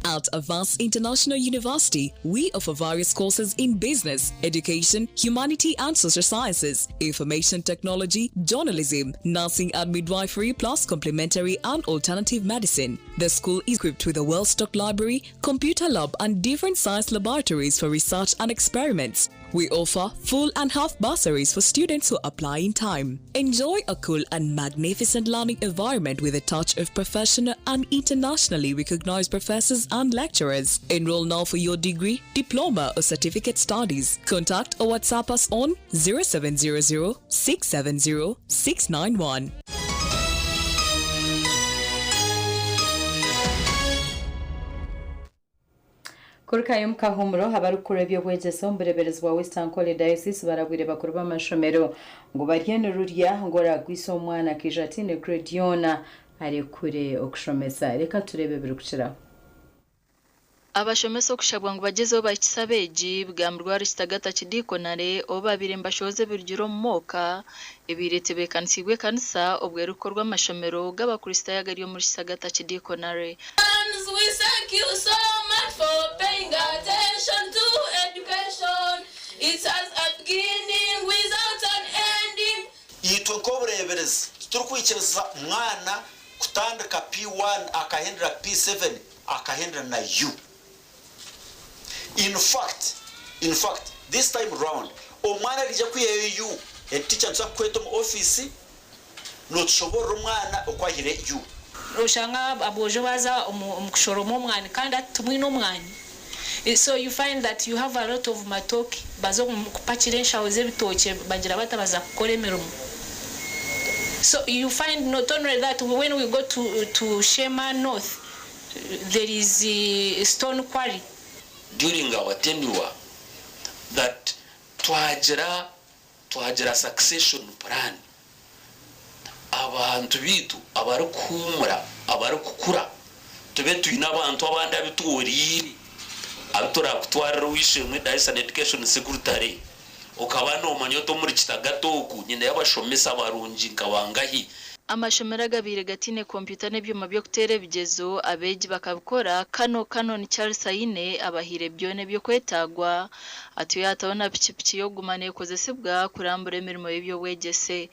At Avance International University, we offer various courses in business, education, humanity and social sciences, information technology, journalism, nursing and midwifery, plus complementary and alternative medicine. The school is equipped with a well-stocked library, computer lab and different science laboratories for research and experiments. We offer full and half bursaries for students who apply in time. Enjoy a cool and magnificent learning environment with a touch of professional and internationally recognized professors and lecturers. Enroll now for your degree, diploma, or certificate studies. Contact or WhatsApp us on 0700 670 691. Kurukayo omu kahuumuro, abarikukora eby'obwegyese omu bureeberezi bwa West Ankole Diocese barabwire bakuru b'amashomero ngu barye nirurya ngu oragwisa omwana akaija ataine grade yoona arekure okushomesa. Reka tureebe ebirikukiraho. Abashomesa okushabwa ngu bagyezeho bahikise abeegi bigambirwe ahari Kitagata Kidiikonare obu babaire nibashohoza ebirugire omu mooka ebaire etebeekanisiibwe ekanisa obwo erikukorwa amashomero g'Abakristaayo agari omuri Kitagata Kidiikonare. We thank you so much for paying attention to education. It's as a beginning without an ending. Itwe nk'obureeberezi titurikwikiriza mwana kutandika P1 akahendera P7 akahendera na U. In fact, in fact, this time round omwana ariija kwihayo U, headteacher nituza kukweta omu ofiisi notushoboorora omwana oku aihire U. Noshanga aboojo baaza omu kushoroma omwani kandi hati timwine omwani so you find that you have a lot of matooke baza omu kupakira enshaho z'ebitookye bagira bata baza kukora emirimo so you find not only that when we go to, to Shema North there is stone quarry. During our tenure that twagira twagira succession plan abantu baitu abarikuhuumura abarikukura tube twine abantu abandi abu tworiire abu turakutwarire ow'eishe-emwe Diocesan Education Secretary okaba noomanya oti omuri Kitagata oku nyineyo abashomesa barungi nka bangahi. Amashomero agabaire gataine kompyuta n'ebyoma by'okuteera ebigyezo abeegi bakabikora Kano Canon Charles Aine abahaire byona ebirikwetaagwa atyo yaataho na pikipiki y'okuguma neekozesibwa kurambura emirimo y'eby'obwegyese.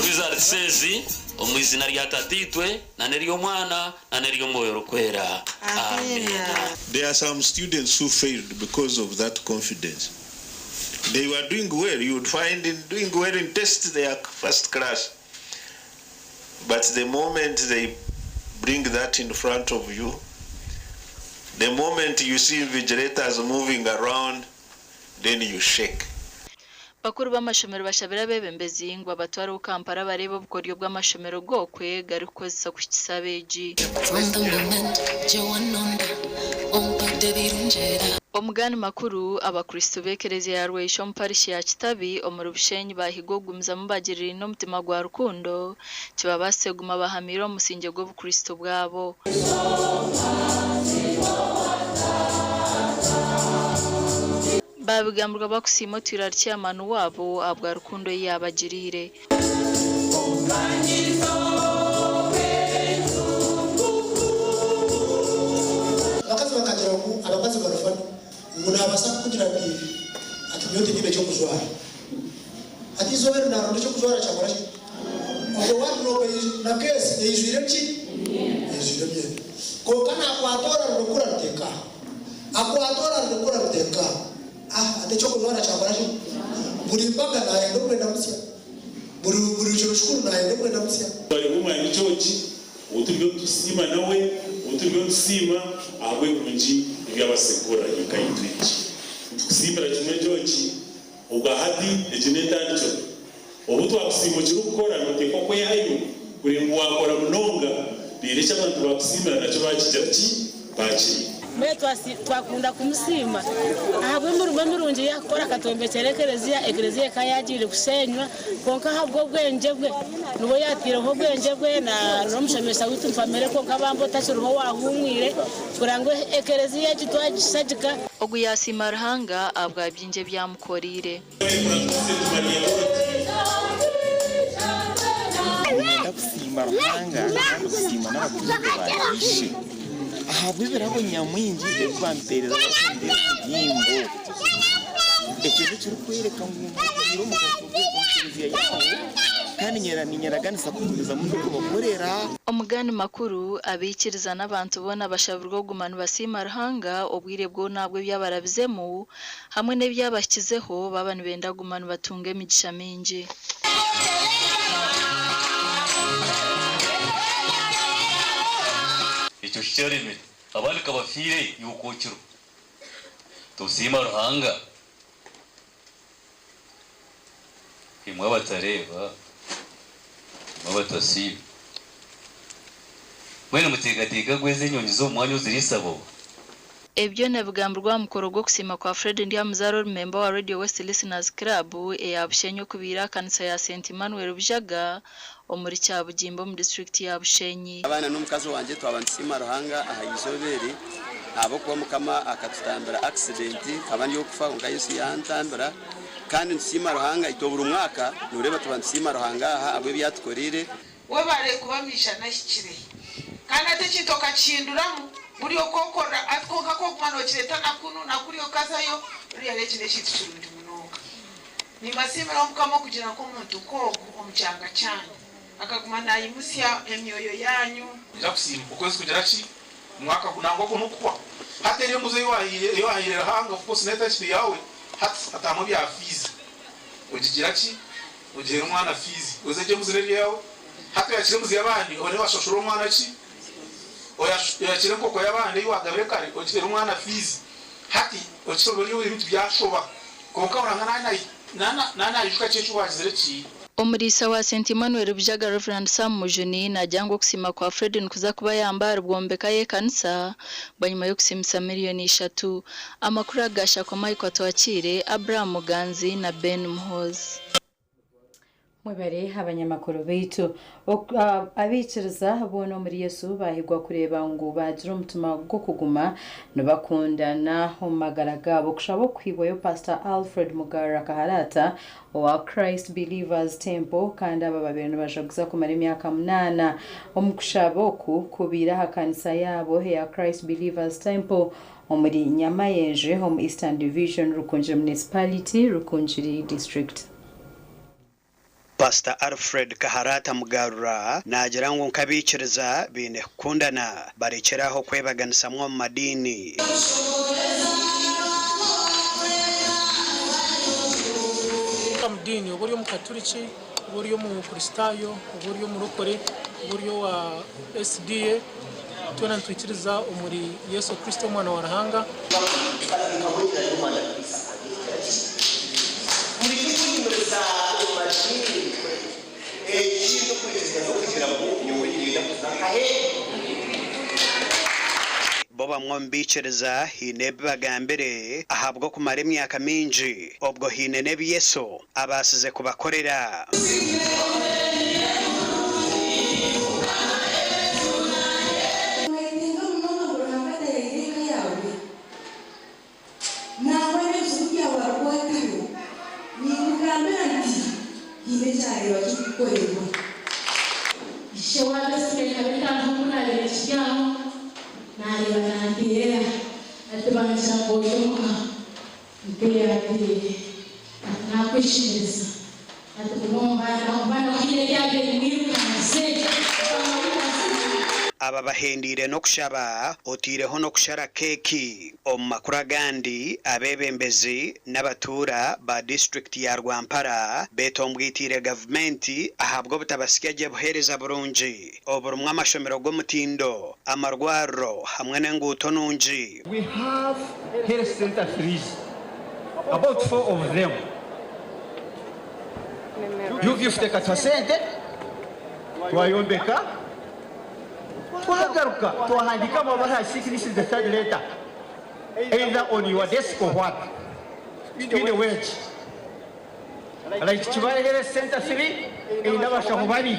Results ezi omu izina rya Tataitwe na n'ery'Omwana na n'ery'Omwoyo Orikwera. Amiina. There are some students who failed because of that confidence. They were doing well. You would find in doing well in tests, they are first class. But the moment they bring that in front of you, the moment you see invigilators moving around, then you shake. Bakuru b'amashomero bashabire abeebembezi ngu babatwareho Kampala bareebe obukoryo bw'amashomero g'okwe garikukozesa kuhikisa abeegi. Omugani makuru, Abakristo b'ekereziya ya Rweisha omu parishi ya Kitabi omuri Bushenyi baahigwa okugumizamu bagiriraine omutima gwa rukundo kibabaasise kuguma bahamiire omu musingye gw'obukristo bwabo. Baabigambirwa bakusiima otwire ari chairman waabo ahabwa rukundo ei yaabagiriire. Abakazi bakagira ngu abakazi bari funny ngu nabaasa kukugira ati ati nyowe tinyine eky'okujwara ati eizooba eri naronda eky'okujwara kyakora ki obwo wardrobe na case eijwire ki eijwire emyenda kwonka nakwata orarurukura ruteeka aha Akwata orarurukura ruteeka aha, ati eky'okujwara kyakora ki? Buri mbaga naayenda omwenda musya. Buri buri kiro kikuru naayenda omwenda musya. Twayebwa omwami George ou turiyo nitusiima nawe ou turiyo nitusiima ahabw'ebirungi ebi abaasize kukora eka yaitu egi. Nitukusiimira kimwe George, obwa hati egi n'entandikiro. Obu twakusiima okirikukora nooteekwa kwehayo kureba ngu waakora munonga reero eki abantu baakusiimira nakyo baakigira ki? Baakiriira. Mbwenu twakunda kumusiima ahabw'emirimo emirungi ei arikukora akatwombekyera ekereziya, ekereziya ekaba yaagiire kushenywa kwonka ahabw'obwengye bwe nibwo yaataireho obwengye bwe n'omushomesa waitu Mpamire kwonka bambe otakiriho owaahumwire kugira ngu ekereziya egi twagishagika. Ogu yaasiima Ruhanga ahabwa bingi ebi amukoreire. Niinyenda kusiima Ruhanga kandi kusiima n'abaturage ba Ishe ahabw'ebirabo nyamwingi ebi bampeereza barikundeera obuhimbo. Ekyo n'ekirikworeka ngu mbiire omugasho omu kereziya yaabo kandi niinyeraganisa kugumizamu ndikubakorera. Omugani makuru, Abaikiriza n'abantu boona bashabirwe okuguma nibasiima Ruhanga obwire bwona ahabw'ebi abarabizemu hamwe n'ebi abahikizeho baaba nibenda kuguma nibatunga emigisha mingi. Ekyo kikyaremire. Abandi ka bafiire iwe okookirwe. Tusiima Ruhanga. Imwe abatareeba, imwe abatasiima. Mbwenu muteekateeka ngu ezi enyonyi z'omu mwanya oziriisa bo? Ebi byona bigambirwe aha mukoro gw'okusiima kwa Fred Ndyamuzaara ori memba wa Radio West Listeners Club eya Bushenyi okubaire aha kanisa ya Saint Emmanuel Bujaga omuri Kyabugimba omu disiturikiti ya Bushenyi. Abaana n'omukazi wangye twaba nitusiima Ruhanga aha izooba eri ahabw'okuba Mukama akatutambira accident nkaba ndi ow'okufa kwonka Yesu yantambira kandi nitusiima Ruhanga itwe buri mwaka noreeba tuba nitusiima Ruhanga aha ahabw'ebi atukoreire. Webare kuba miishani ahikire. Kandi hati ekintu okakihinduramu buri oku okorora hati kwonka ku okuguma nokireeta na kunu na kuriya okazayo really eki n'ekintu kirungi munonga. Nimbasiimiraho Mukama okugira nk'omuntu nk'ogu omu kyanga kyanyu akaguma nayimutsya emyoyo yanyu. Nija kusiima okwezi kugira ki? Omwaka gu nangwa gwo nokuhwa. Hati eri embuzi ei wahaire ei wahaire Ruhanga of course netakiri yaawe hati hatamu ebya fees. Ogigira ki? Ogihere omwana fees. Oze egyo embuzi neri eyaawe. Hati oyakire embuzi y'abandi obone washashura omwana ki? Oyakire enkoko y'abandi ei wagabire kare ogihere omwana fees. Hati okisobora ebintu byashoba. Kwonka Ruhanga naaba naijuka ki eki waagizire ki? Omuriisa wa Saint Emmanuel Bujaga Rev. Sam Mujuni naagira ngu okusiima kwa Fred nikuza kubayamba ahari bwombeka y'ekanisa bwanyima y'okusiimisa miriyoni ishatu. Amakuru aga gashakwa Michael Atwakiire, Abraham Muganzi na Ben Muhoozi. Mwebare abanyamakuru baitu. Abaikiriza boona omuri Yesu baahigwa kureeba ngu baagira omutima gw'okuguma nibakundana omu magara gaabo. Okushaba okuhaibwayo Pastor Alfred Mugarra Kaharata owa Christ Believers Temple kandi aba babaire nibajaguza kumara emyaka munaana. Omu kushaba oku kubaire aha kanisa yaabo eya Christ Believers Temple omuri Nyamayenje omu Eastern Division, Rukungiri Municipality, Rukungiri District. Pasita Alfred Kaharata Mugarura naagira ngu nk'abaikiriza baine kukundana barekyere aho kwebaganisamu omu madiini. diini oba ori omukaturiki, oba ori omukristaayo, oba ori omurokore, oba ori owa SDA, twena nitwikiriza omuri Yesu Kristo omwana wa Ruhanga. Bo bamwe omu baikiriza haine ebi bagambire ahabw'okumara emyaka mingi, obwo haine n'ebi Yesu abaasize kubakorera. Noyetenga munonga ngu Ruhanga atayaayire eka yaawe? Nangwa n'ebizibu byawe arikwataho. Ninkugambira nti, Haine ekyareeba kirikukorerwa. Ishe wa Besime nkaba etaano ku naabaire nkiri aho, naareeba nanteerera ati, Bangira ngu oije omuka. Nteera ati, Ati naakweshengyereza. Ati guma omu baana, omu baana haine ebyabaire bimwirukangize. Aba bahendeire n'okushaba oteireho n'okushara keeki. Omu makuru agandi, abeebembezi n'abatuura ba disiturikiti ya Rwampara beetombwitiire gavumenti ahabw'obutabasya gye buheereza burungi oburimu amashomero g'omutindo, amarwariro hamwe n'enguuto nungi. We have health center threes, about four of them. UVF tekatuha sente twayombeka Twagaruka twahandiika amabaruha I think this is the third letter either on your desk or what twine wage like Kibale Health Center 3 eine abashaho babiri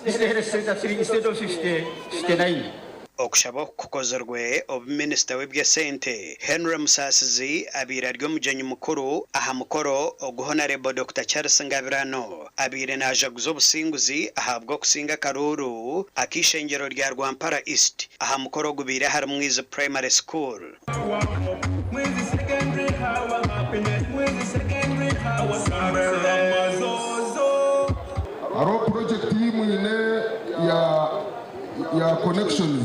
this is the Health Center 3 instead of 59. Okushaba oku kukozirwe obu minisita w'eby'esente, Henry Musaasizi abaire ari omugyenyi mukuru aha mukoro ogu Honarebo Dokita Charles Ngabirano abaire naajaguza obusinguzi ahabw'okusinga akaruuru ak'eishengyero rya Rwampara East aha mukoro ogubaire ahari Mwizi Primary School. Hariho purojekiti ei mwine ya ya connections.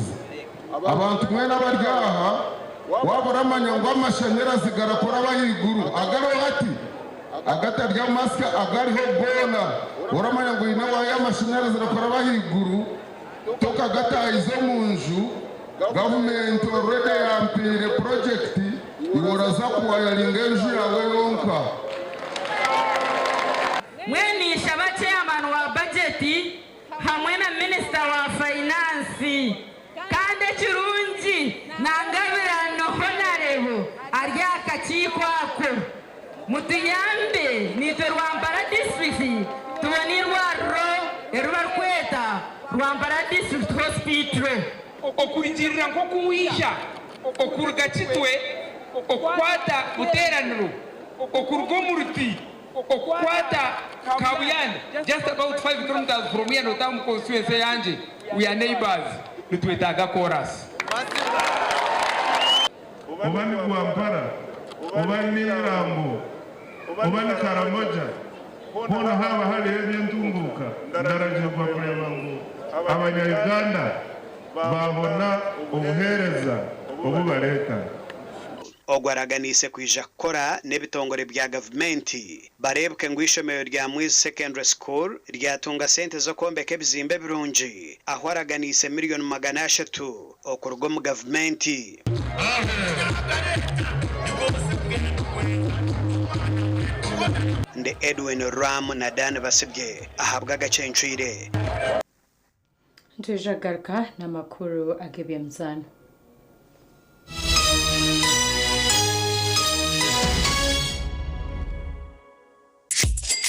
Abantu mwena abari aha waaba oramanya ngu amashanyarazi garakora ahaiguru agariho hati agatari amasya agariho goona oramanya ngu oine waaya y'amashanyarazi erakora ahaiguru tokagatahize omu nju gavumenti already yampiire purojekiti iwe oraza kuwayaringa enju yaawe yonka. Mbwenu nshaba chairman wa bajeti hamwe na minisita wa fayinansi kandi ekirungi na Ngabirano Honarebo ari aha kakiiko ako mutuyambe naitwe Rwampara disiturikiti tubone eirwariro eri barikweta Rwampara District Hospital. Okurugiirira nk'oku waija okuruga Kitwe okukwata Buteeraniro okuruga omu Ruti Okukwata Kabuyanda just about 5 kilometres from here notaaha omu constituency eyangye, we are neighbours, nitwetaaga koorasi. Oba ni Rwampara, oba ni Lambo, oba ni Karamoja, hoona haaba hariho eby'entunguuka, ndaragirwa kureeba ngu abanya-Uganda baabona obuheereza obu bareetaaga. Ogu araganiise kwija kukora n'ebitongore bya gavumenti bareebeke ngu eishomero rya Mwizi Secondary School ryatunga sente z'okwombeka ebizimbe birungi ahu araganiise miriyoni 300 okuruga omu gavumenti. Ndi Edwin Ram na Dan Basibye ahabw'Agacencwire. Nitwija kugaruka n'amakuru ag'eby'emizaano.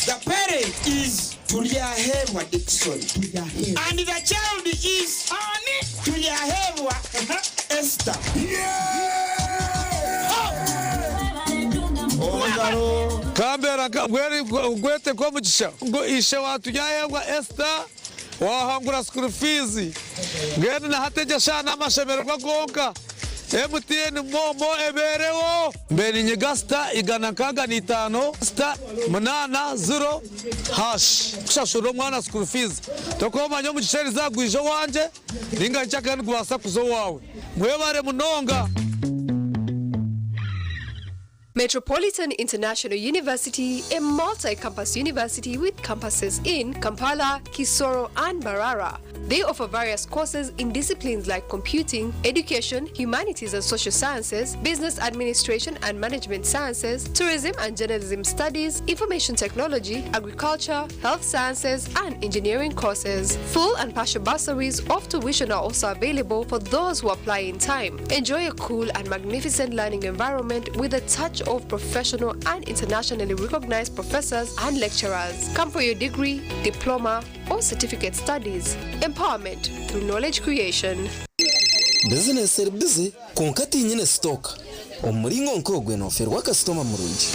The parent is Turyaheebwa Dickson and the child is Ani Turyaheebwa Esther. Kambera gwete nk'omugisha ngu ishe wa Turyaheebwa Esther Waahangura school fees mbwenu na hati egyo eshaaha n'amashemererwa gonka. MTN MoMo ebeereho. Mbe ninyiga sita 165 sita 8 ziro hashi kushashurira omwana school fees. Tokumanya omugisha eriizooba gwija owangye ninga nyekyakare nigubaasa kuza owaawe. Mwebare munonga. Metropolitan International University, a multi campus university with campuses in Kampala, Kisoro, and Barara. They offer various courses in disciplines like computing, education, humanities and social sciences, business administration and management sciences, tourism and journalism studies, information technology, agriculture, health sciences, and engineering courses. Full and partial bursaries of tuition are also available for those who apply in time. Enjoy a cool and magnificent learning environment with a touch of professional and internationally recognized professors and lecturers. Come for your degree, diploma, or certificate studies. Empowerment through knowledge creation. Bizinesi eri bize kwonka tinyine sitooka. Omu muringo nk'ogwe noferwa kasitoma murungi.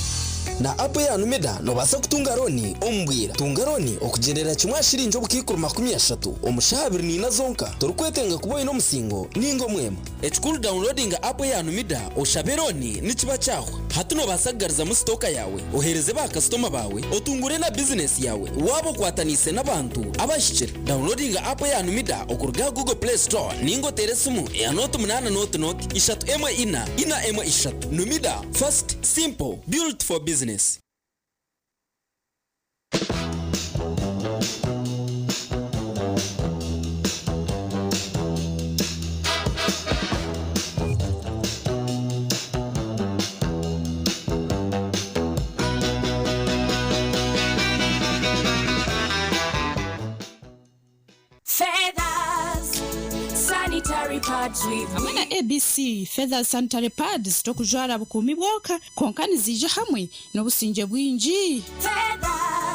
Na app ya Numida nobaasa kutunga looni omu bwira. Tunga looni okugyendera kimwe aha shiringi obukaikuru 30 omu shaaha 24 zonka torikwetenga kuba oine omusingo ninga omwema. Ekikuru downloadinga app ya Numida oshabe looni nikiba kyahwa. Hati nobaasa kugarizamu sitooka yaawe, oheereze ba kasitoma baawe, otungure na bizinesi yaawe waaba okwataniise n'abantu abahikire. Downloadinga app ya Numida okuruga aha Google Play Store ninga oteere esimu eya 08 0 0 3 1 4 1 3. Numida, fast, simple, built for business. Feathers, sanitary pads with Hamwe na ABC Feathers Sanitary Pads tokujwara bukuumi bwonka kwonka niziija hamwe n'obusingye bwingi.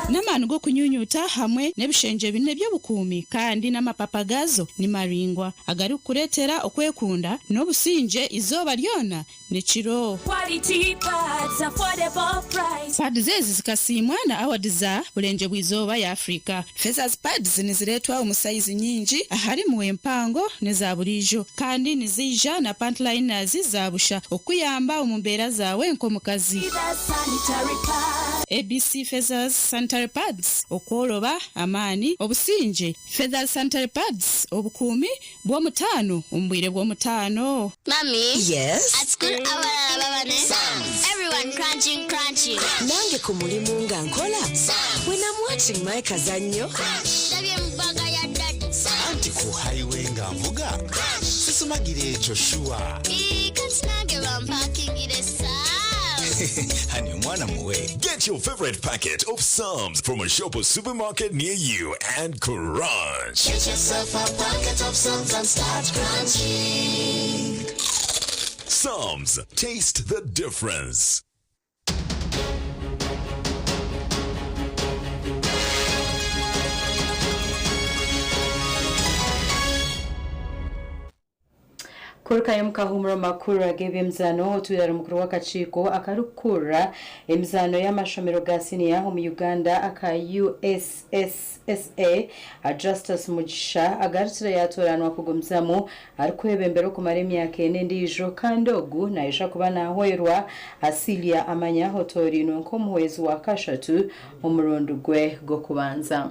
N'amaani g'okunyunyuta hamwe n'ebishengye bine by'obukuumi kandi n'amapapa gaazo ni maraingwa agarikukureetera okwekunda n'obusingye eizooba ryona n'ekiro. Quality pads, affordable price. Pads ezi zikasiimwa na awadi za Burengye bw'Eizooba ya Afrika. Feathers Pads nizireetwa omu sayizi nyingi aharimu empango n'eza buriijo kandi niziija na pant liners za busha okukuyamba omu mbeera zaawe nk'omukazi. Feathers Sanitary Pads. ABC Feathers Sanitary Pads, Okworoba, amaani, obusingye. Feathers Sanitary Pads, obukuumi bw'omutaano omu bwire bw'omutaano. Mummy. Yes? At school abalala baba ne Everyone crunching crunching. Nange ku mulimu nga nkola. When I'm watching my kazannyo. Ndabye mu bbaga ya daddy. Anti ku highway nga nvuga sisumagira ekyo shuwa. Ii, kati nange bampakingire Hani omwana muwe. Get your favorite packet of Psalms from a shop or supermarket near you and crunch. Get yourself a packet of Psalms and start crunching. Psalms, taste the difference. Kurukayo mukahumuro makuru ag'ebyemizaano otwire ari mukuru w'akakiiko akarikukurira emizaano y'amashomero ga siniya omu Uganda aka USSSA Justus Mugisha agarukire yatoranwa kugumizamu arikwebembera okumara emyaka ena endiijo kandi ogu naija kuba nahwerwa Asilia Amanya otorinwe nk'omuhwezi wa kashatu omurundi gwe gw'okubanza.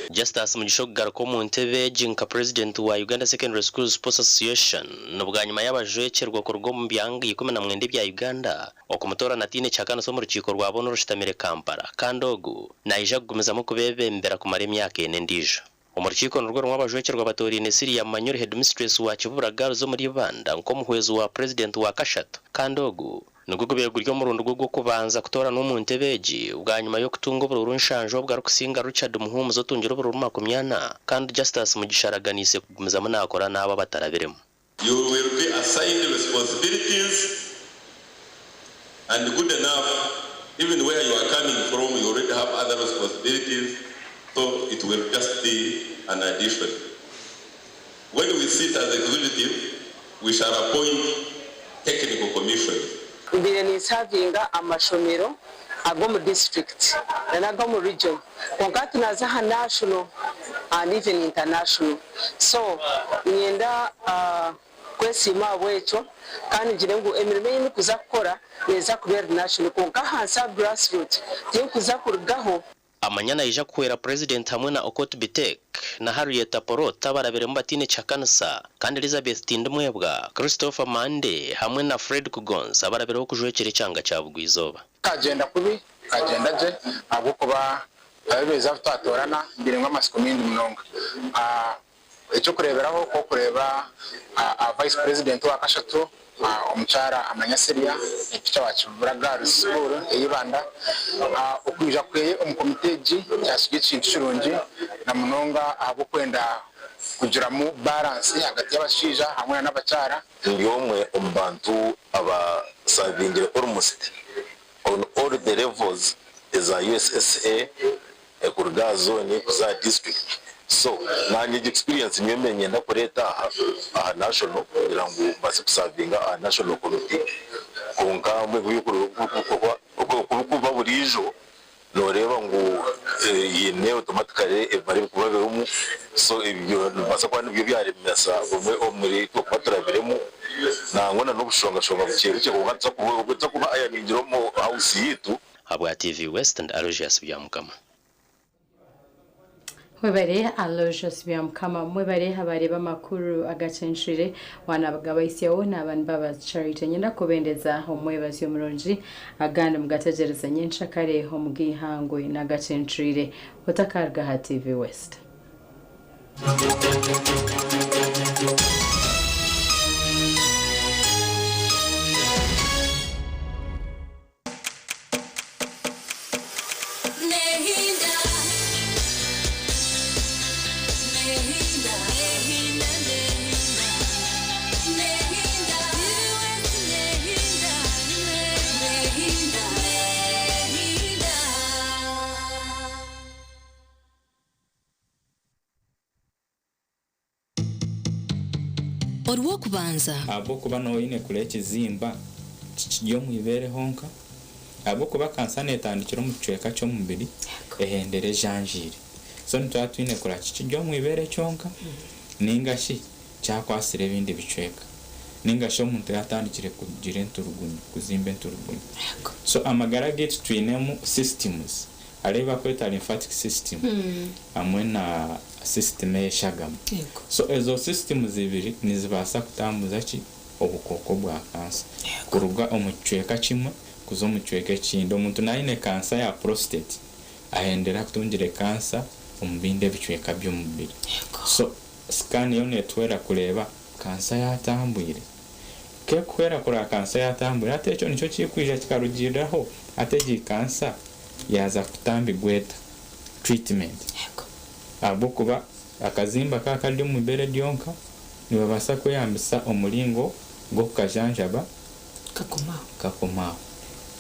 Justus Mugisha okugaruka omu ntebe egi nka president wa Uganda Secondary Schools Sports Association nobwanyuma y'abajwekyerwa kuruga omu byanga 19 ebya Uganda okumutoorana ataine kihakanisa omu rukiiko rwa boona orushutamire Kampala kandi ogu naija kugumizamu kubeebembera kumara emyaka ena endiijo. Omu rukiiko nirwo rumwe abajwekyerwa batooraine Celia Manyori headmistress wa Kibubura Girls omuri Ibanda nk'omuhwezi wa purezidenti wa kashatu kandi ogu nigwo gubaire guri omurundi gwe gw'okubanza kutooranwa omu ntebe egi bwanyima y'okutunga oburuuru nshanju obwo arikusinga Richard Muhumuza otungire oburuuru 40 kandi Justus Mugisha araganiise kugumizamu naakora n'abo abatarabiremu. You will be assigned responsibilities and good enough, even where you are coming from, you already have other responsibilities, so it will just be an addition. When we sit as executive, we shall appoint technical commissions. Mbaire ninsavinga amashomero ag'omu district n'ag'omu region kwonka hati naaza aha national and even international so niinyenda kwesiima ahabw'ekyo kandi ngire ngu emirimo ei ndikuza kukora neeza kuba eri national kwonka ahansi aha grassroot tinkuza kurugaho. Amanya naija kuhwera Purezidenti hamwe na Okot Bitek na Harriet Apolot abarabiremu bataine kihakanisa kandi Elizabeth Tindimwebwa, Christopher Mande hamwe na Fred Kugonza abarabireho kujwekyera ekyanga kya Bugwa-izooba. Kikagyenda kubi, kikagyenda gye ahabw'okuba abeebembezi abu twatoorana bainemu amatsiko maingi munonga. Eky'okureeberaho nk'okureeba Vice President owa kashatu omukyara Amanya Celia teacher wa Kibubura Girls School eya Ibanda, okwija kweye omu komiti egi kyasiga ekintu kirungi na munonga ahabw'okwenda kugiramu balance ahagati y'abashaija hamwe na n'abakyara. Ndi omwe omu bantu aba savingire almost on all the levels eza USSA kuruga aha zone kuza aha district so nanye egyo experience niyo mbe ninyenda kureeta aha aha national kugira ngu mbaase kusavinga aha national committee kwonka mbwenu okurikuba buriijo noreeba ngu haine automatically ebibari kuba birimu so ebyo nibibaasa kuba nibyo byaremesa bumwe omuri itwe kuba turabiremu nangwa na n'obushongashonga bukye bukye kwonka nituza kuba ironingira omu house yaitu. Ahabwa TV West ndi Aloysius Byamukama. Mwebare Aloysius Byamukama, mwebare abareeba amakuru agacencwire wanabagabaisyaho naaba ni Charity. Nyenda kubendeza omwebazyo murungi agandi mugategyereza nyenkyakare omu g'eihangwe n'agacencwire otakaruga aha TV West. Nehinda, nehinda, nehinda, nehinda, nehinda, nehinda, nehinda, nehinda. Orw'okubanza. Ahabw'okuba nooba oine kureba ekizimba kikiri omu ibeere honka, ahabw'okuba kansa neetandikira omu kicweka ky'omubiri ehendera ejanjaire. So nituba twine kureba kikiri omu ibeere kyonka nainga shi kyakwatsire ebindi bicweka nainga shi omuntu yaatandikire kugira enturugunyu, kuzimba enturugunyu. So amagara gaitu twinemu systems, hariho ebi barikweta lymphatic system hamwe na system ey'eshagama. So ezo systems ibiri nizibaasa kutambuza ki? Obukooko bwa kansa kuruga omu kicweka kimwe kuza omu kicweka ekindi. Omuntu naaba aine kansa ya prostate ahendera atungire kansa omu bindi ebicweka by'omubiri. So scan yo neetuhwera kureeba kansa yaatambwire. Ku erikuhwera kureeba kansa yaatambwire hati ekyo nikyo kirikwija kikarugiiriraho hati egi kansa yaaza kutambirwa eta, treatment. Ahabw'okuba akazimba kaaba kari omu ibeere ryonka, nibabaasa kweyambisa omuringo gw'okukajanjaba kakomaho.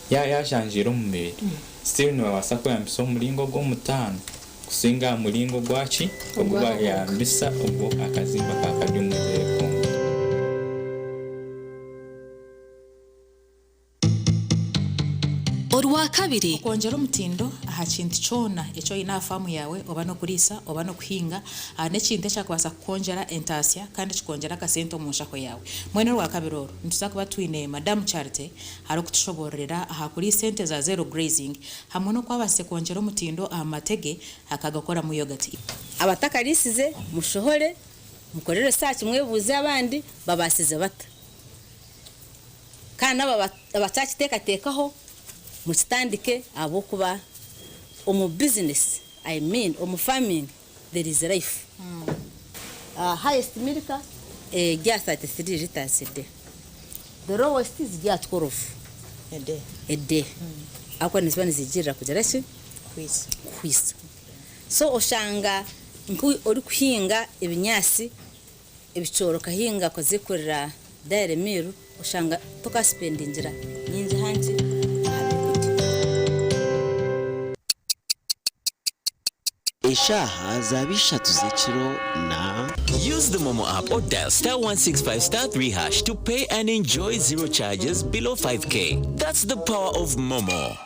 Yaaba yaajanjaire omu mubiri, still nibabaasa kweyambisa omuringo gw'omutaano kusinga aha muringo gwaki ogu baayeyambisa obwo akazimba kaaba kari omu ibeere kwonka. Orwakabiri. Okwongyera omutindo aha kintu kyona eki oine aha faamu yaawe oba n'okuriisa oba n'okuhinga n'ekintu ekyakubaasa kukwongyera entaasya kandi kikongyera akasente omu nshaho yaawe. Mbwenu orwakabiri oru nituza kuba twine Madamu Charity arikutushoboororera aha kuriisa ente za zero grazing hamwe n'oku abaasize kwongyera omutindo aha mate ge akagakoramu yogati. Abatakariisize mushohore mukore research mwebuuze abandi babaasize bata. Kandi n'abo abakyakiteekateekaho mukitandike ahabw'okuba omu business, I mean omu farming there is life. Highest milk eri aha 33 litres a day, the lowest ziri aha 12 a day ahabw'okuba niziba nizigiirira kugira ki? Kuhwisa. So oshanga nk'orikuhinga ebinyaatsi Ebicoori okahinga kuzikurira dairy meal oshanga tokasipendingira nyingi hangi aha byokurya. Eshaaha zaaba ishatu z'ekiro na. Use the Momo app or dial star 165 star 3 hash to pay and enjoy zero charges below 5k. That's the power of Momo.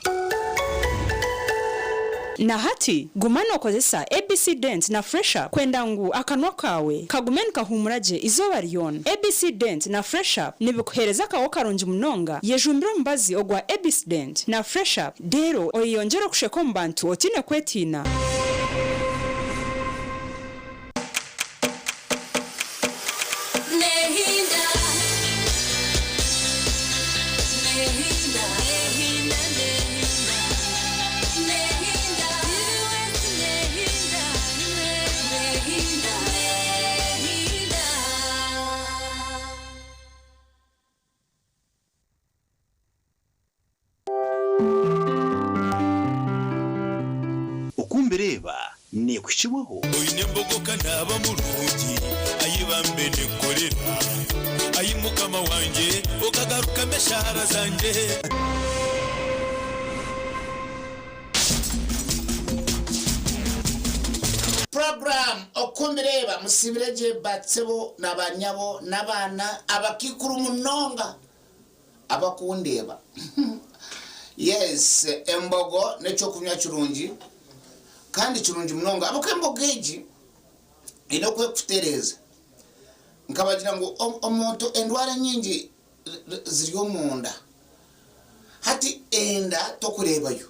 Na hati, guma nookozesa ABC Dent na Fresh Up kwenda ngu akanwa kaawe kagume nikahuumura gye eizooba ryona. ABC Dent na Fresh Up nibikuheereza akaho karungi munonga. Yejumbire omubazi ogwa ABC Dent na Fresh Up reero oyeyongyere okusheka omu bantu otaine kwetiina. Nehinda, nehinda, nehinda, nehinda, nehinda, nehinda, nehinda, nehinda. Okumbireeba neekuhikibwaho. Oine embogo ka naaba murungi, ai bambe ninkukorera, Ai Mukama wangye, okagarukamu eshaara zangye. Program Okumbireeba Musiibire gye batsebo na banyabo n'abaana abakaikuru munonga abakundeeba. Yes, embogo n'ekyokunywa kirungi kandi kirungi munonga ahabw'okuba embogo egi eine oku erikutereeza. Nkabagira ngu omuntu endwara enyingi ziri omunda. Hati enda tokureebayo.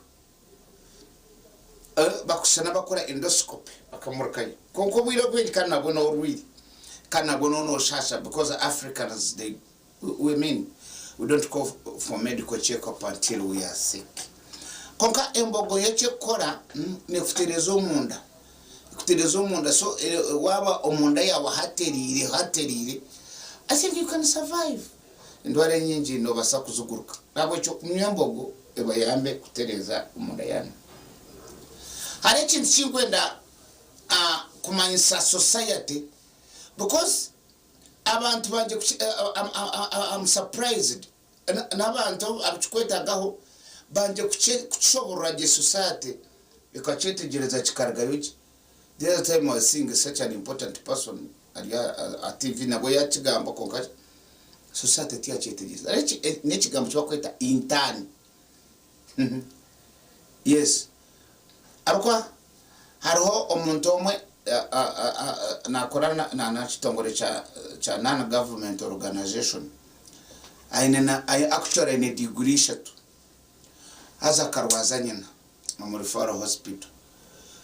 Bakushushana bakora endoscopy bakamurikayo. Kwonka obwire obwingi kandi nabwo n'orwire kandi nabwo nooba nooshaasha because Africans they We mean we don't go for medical check up until we are sick. Konka embogo yo ekyekukora nekutereza omunda, ekutereza omunda so waba omunda yawe hateriire hateriire I think you can survive. Endwara enyingi nobasa kuziguruka. Nahabwekyo kunywa embogo ebayambe kutereza omunda yanyu. Hariho ekintu ekinkwenda kumanyisa society because Abantu bangye I'm surprised n'abantu abukikwetagaho bangye kukishoborora gye society ekakyetegyereza kikarugayo gye. The other time I was seeing such an important person ari aha TV nabwo yakigamba kwonka society tiyakyetegyereza. N'ekigambo ekibakweta intern. Yes. Ahabw'okuba hariho omuntu omwe nakora na kitongore kya non government organization aine na actually aine degree ishatu haza akarwaza nyina omu referral hospital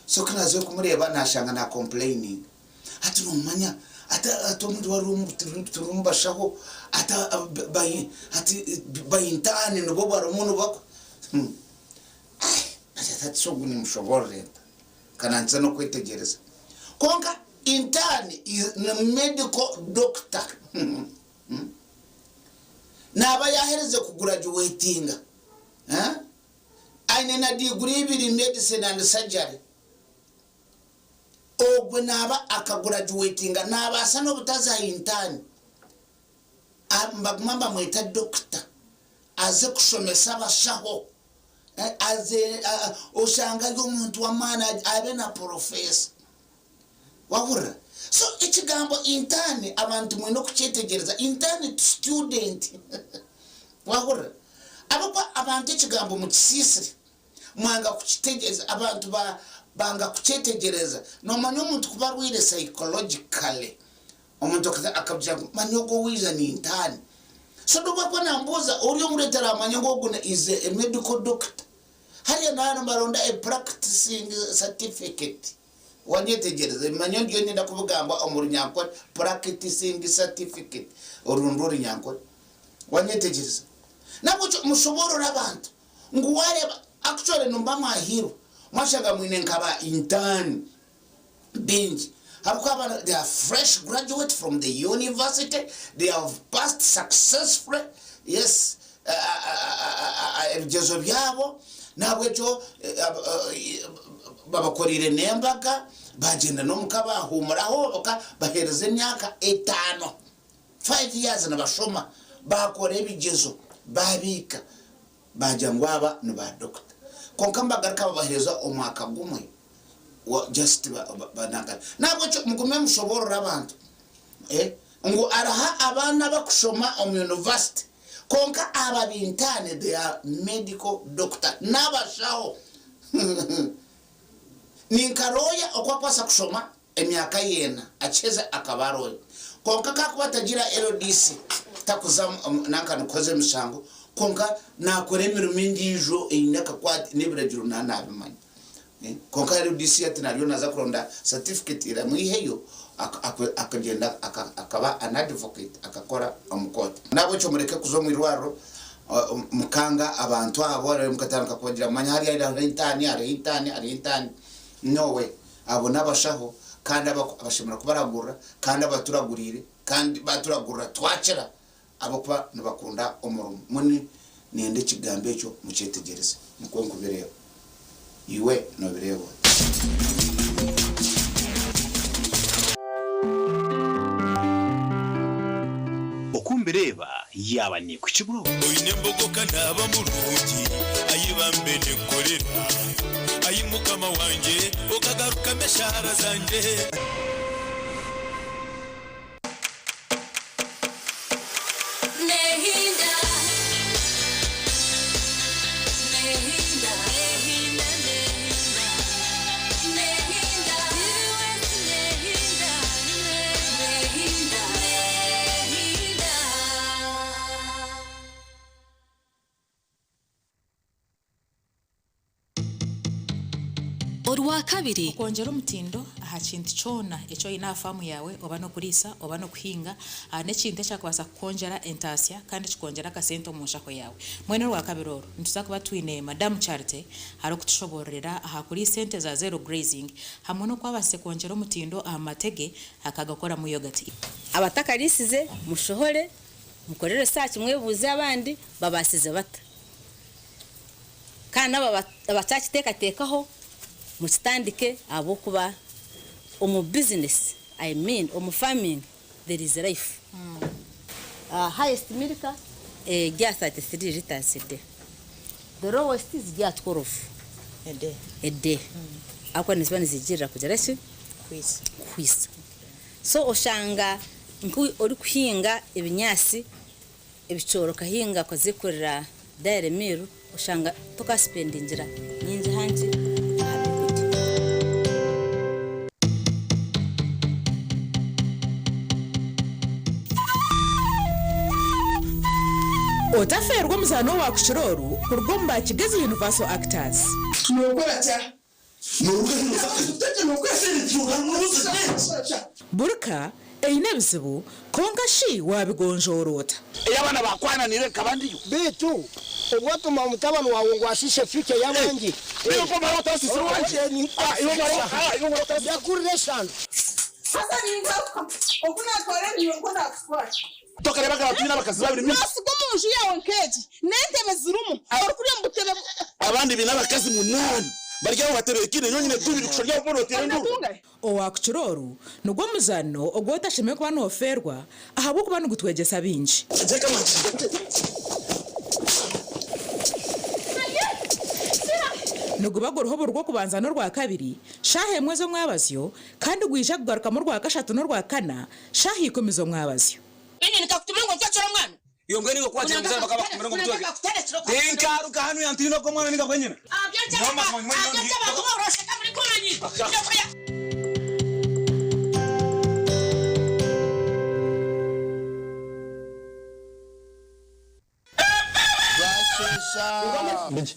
so ku naazire kumureeba nashanga na complaining ati nomanya ati ati omu rwariro turimu bashaho ati ati ba intern nibo barimu nibakora. Hati ogu nimushoboorora nta? Nkanankiza n'okwetegyereza. Kwonka intern is ni medical doctor. Naaba yaaherize kugurajuwetinga. Aine na diguri ibiri medicine and surgery. Ogwe naaba akagurajuwetinga naabaasa n'obutaza aha intern. Nibaguma nibamweta doctor aze kushomesa abashaho. Aze oshanga ari omuntu w'amaani abe na porofeesa. Wahurira? So ekigambo intern abantu mwine okukyetegyereza, intern to student. Wahurira? Ahabw'okuba abantu ekigambo mukisiisire, mwanga kukitegyereza, abantu banga kukyetegyereza. Noomanya omuntu kuba arwaire psychologically, Omuntu akagira ngu manya ogu owaija ni intern. So nobu akuba nambuuza ori omureeta aramanya ngu ogu is a medical doctor. Hariya naba nibaronda a practicing certificate. Wanyetegyereza? Manya ndiyo niinyenda kubigamba omu runyankore, practicing certificate, oru nirwo runyankore. Wanyetegyereza? Nahabwekyo mushoboorore abantu ngu wareeba, actually nimuba mwahiirwe mwashanga mwine nka ba intern. Baingi ahabw'okuba abana they are fresh graduate from the university, they have passed successfully, yes, ebigyezo byabo, n'ahabw'ekyo babakoreire n'embaga, bagyenda n'omuka bahuumuraho, baheereza emyaka etaano, five years nibashoma, baakora ebigyezo, baabiika, baagira ngu aba ni ba doctor. Kwonka nibagaruka babaheereza omwaka gumwe. Just banangana. Nahabwekyo mugume mushoboorore abantu ngu hariho abaana abakushoma omu university kwonka aba bintane they are medical doctor nabashaho. Ni nka lawyer oku akubaasa kushoma emyaka yeena akiheza akaba lawyer. Kwonka ku akuba atagira LDC takuza nanka nikuhoza emishango kwonka nakora emirimo endiijo eine akakwate n'ebiragiro na nabimanya. Kwonka LDC hati nariyo naza kuronda certificate eramwiheyo akagyenda akaba an advocate akakora omu court. Nahabwekyo mureke kuza omu irwariro mukanga abantu abo reero mukatandika kubagira manya hariya hariho entaani hariho entaani hariho entaani. No way. Abo n'abashaho kandi abashemereire kubaragurira kandi abaturaguriire kandi baturagurira twakira ahabw'okuba nibakunda omurimo. Mbwenu niinyenda ekigambo ekyo mukyetegyereze. Nikwo nkubireeba. Iwe noobireeba ota? Oku mbireeba yaaba neekuhikibwaho. Oine embogo ka naaba murungi, ai bambe nenkorera, ai Mukama wangye okagarukamu eshaara zangye. Nehinda, nehinda, nehinda, nehinda, nehinda, nehinda, nehinda, nehinda. Orwakabiri. Okwongyera omutindo aha kintu kyona eki oine aha faamu yaawe oba n'okuriisa oba n'okuhinga n'ekintu ekyakubaasa kukwongyera entaasya kandi kikwongyera akasente omu nshaho yaawe. Mbwenu Orwakabiri oru nituza kuba twine Madamu Charity arikutushoboororera aha kuriisa ente za zero grazing hamwe n'oku abaasize kwongyera omutindo aha mate ge akagakoramu yogati. Abatakariisize mushohore mukore research mwebuuze abandi babaasize bata. Kandi n'abo abatakiteekateekaho mukitandike ahabw'okuba omu business, I mean omu farming there is life. Highest milk eri aha 33 litres a day, the lowest ziri aha 12 a day ahabw'okuba niziba nizigirira kugira ki? Kuhwisa. So oshanga nka orikuhinga ebinyaatsi ebicoori okahinga okazikorera dairy meal oshanga tokasipendingira nyingi hangi aha byokurya. Otafeerwa omuzaano owa kukira oru kuruga omu ba Kigezi Universal Actors. Buri ka eine ebizibu, kwonka shi waabigonjoora ota? Ei abaana baakwananiire nkaba ndiyo. Beitu obwo otuma mutabani waawe ngu ashiishe future y'abandi. Yakurira eshano. Haza ningaruka oku naatwara ebinywa nikwo naakutwara. Tokareebaga abatwire abakazi babiri mingi. Noosiga omu nju yaawe nk'egi n'entebe zirimu, orikurya omu butebe. Abandi baine abakazi munaana bari aho batebeekaine, nyowe nyine tubiri kusha ori aho boona oteire enduuru. Owaakukira oru nigwo muzaano ogu otashemereire kuba noofeerwa ahabw'okuba nigutwegyesa bingi. Niguba guriho buri Rwokubanza n'Orwakabiri, shaaha emwe z'omwabazyo, kandi gwija kugarukamu Orwakashatu n'Orwakana, shaaha ikumi z'omwabazyo. Inye nikakutuma ngu ontwekere omwana. Iyo mbwenu iwe kwakira omuzaire bakaba bakutumire ngu omutweke. Tinkaruga hanu yantiina ogwo omwana ninga gwenyina. Nyowe mazima nyuma nyowe ndi. Bwasheesha.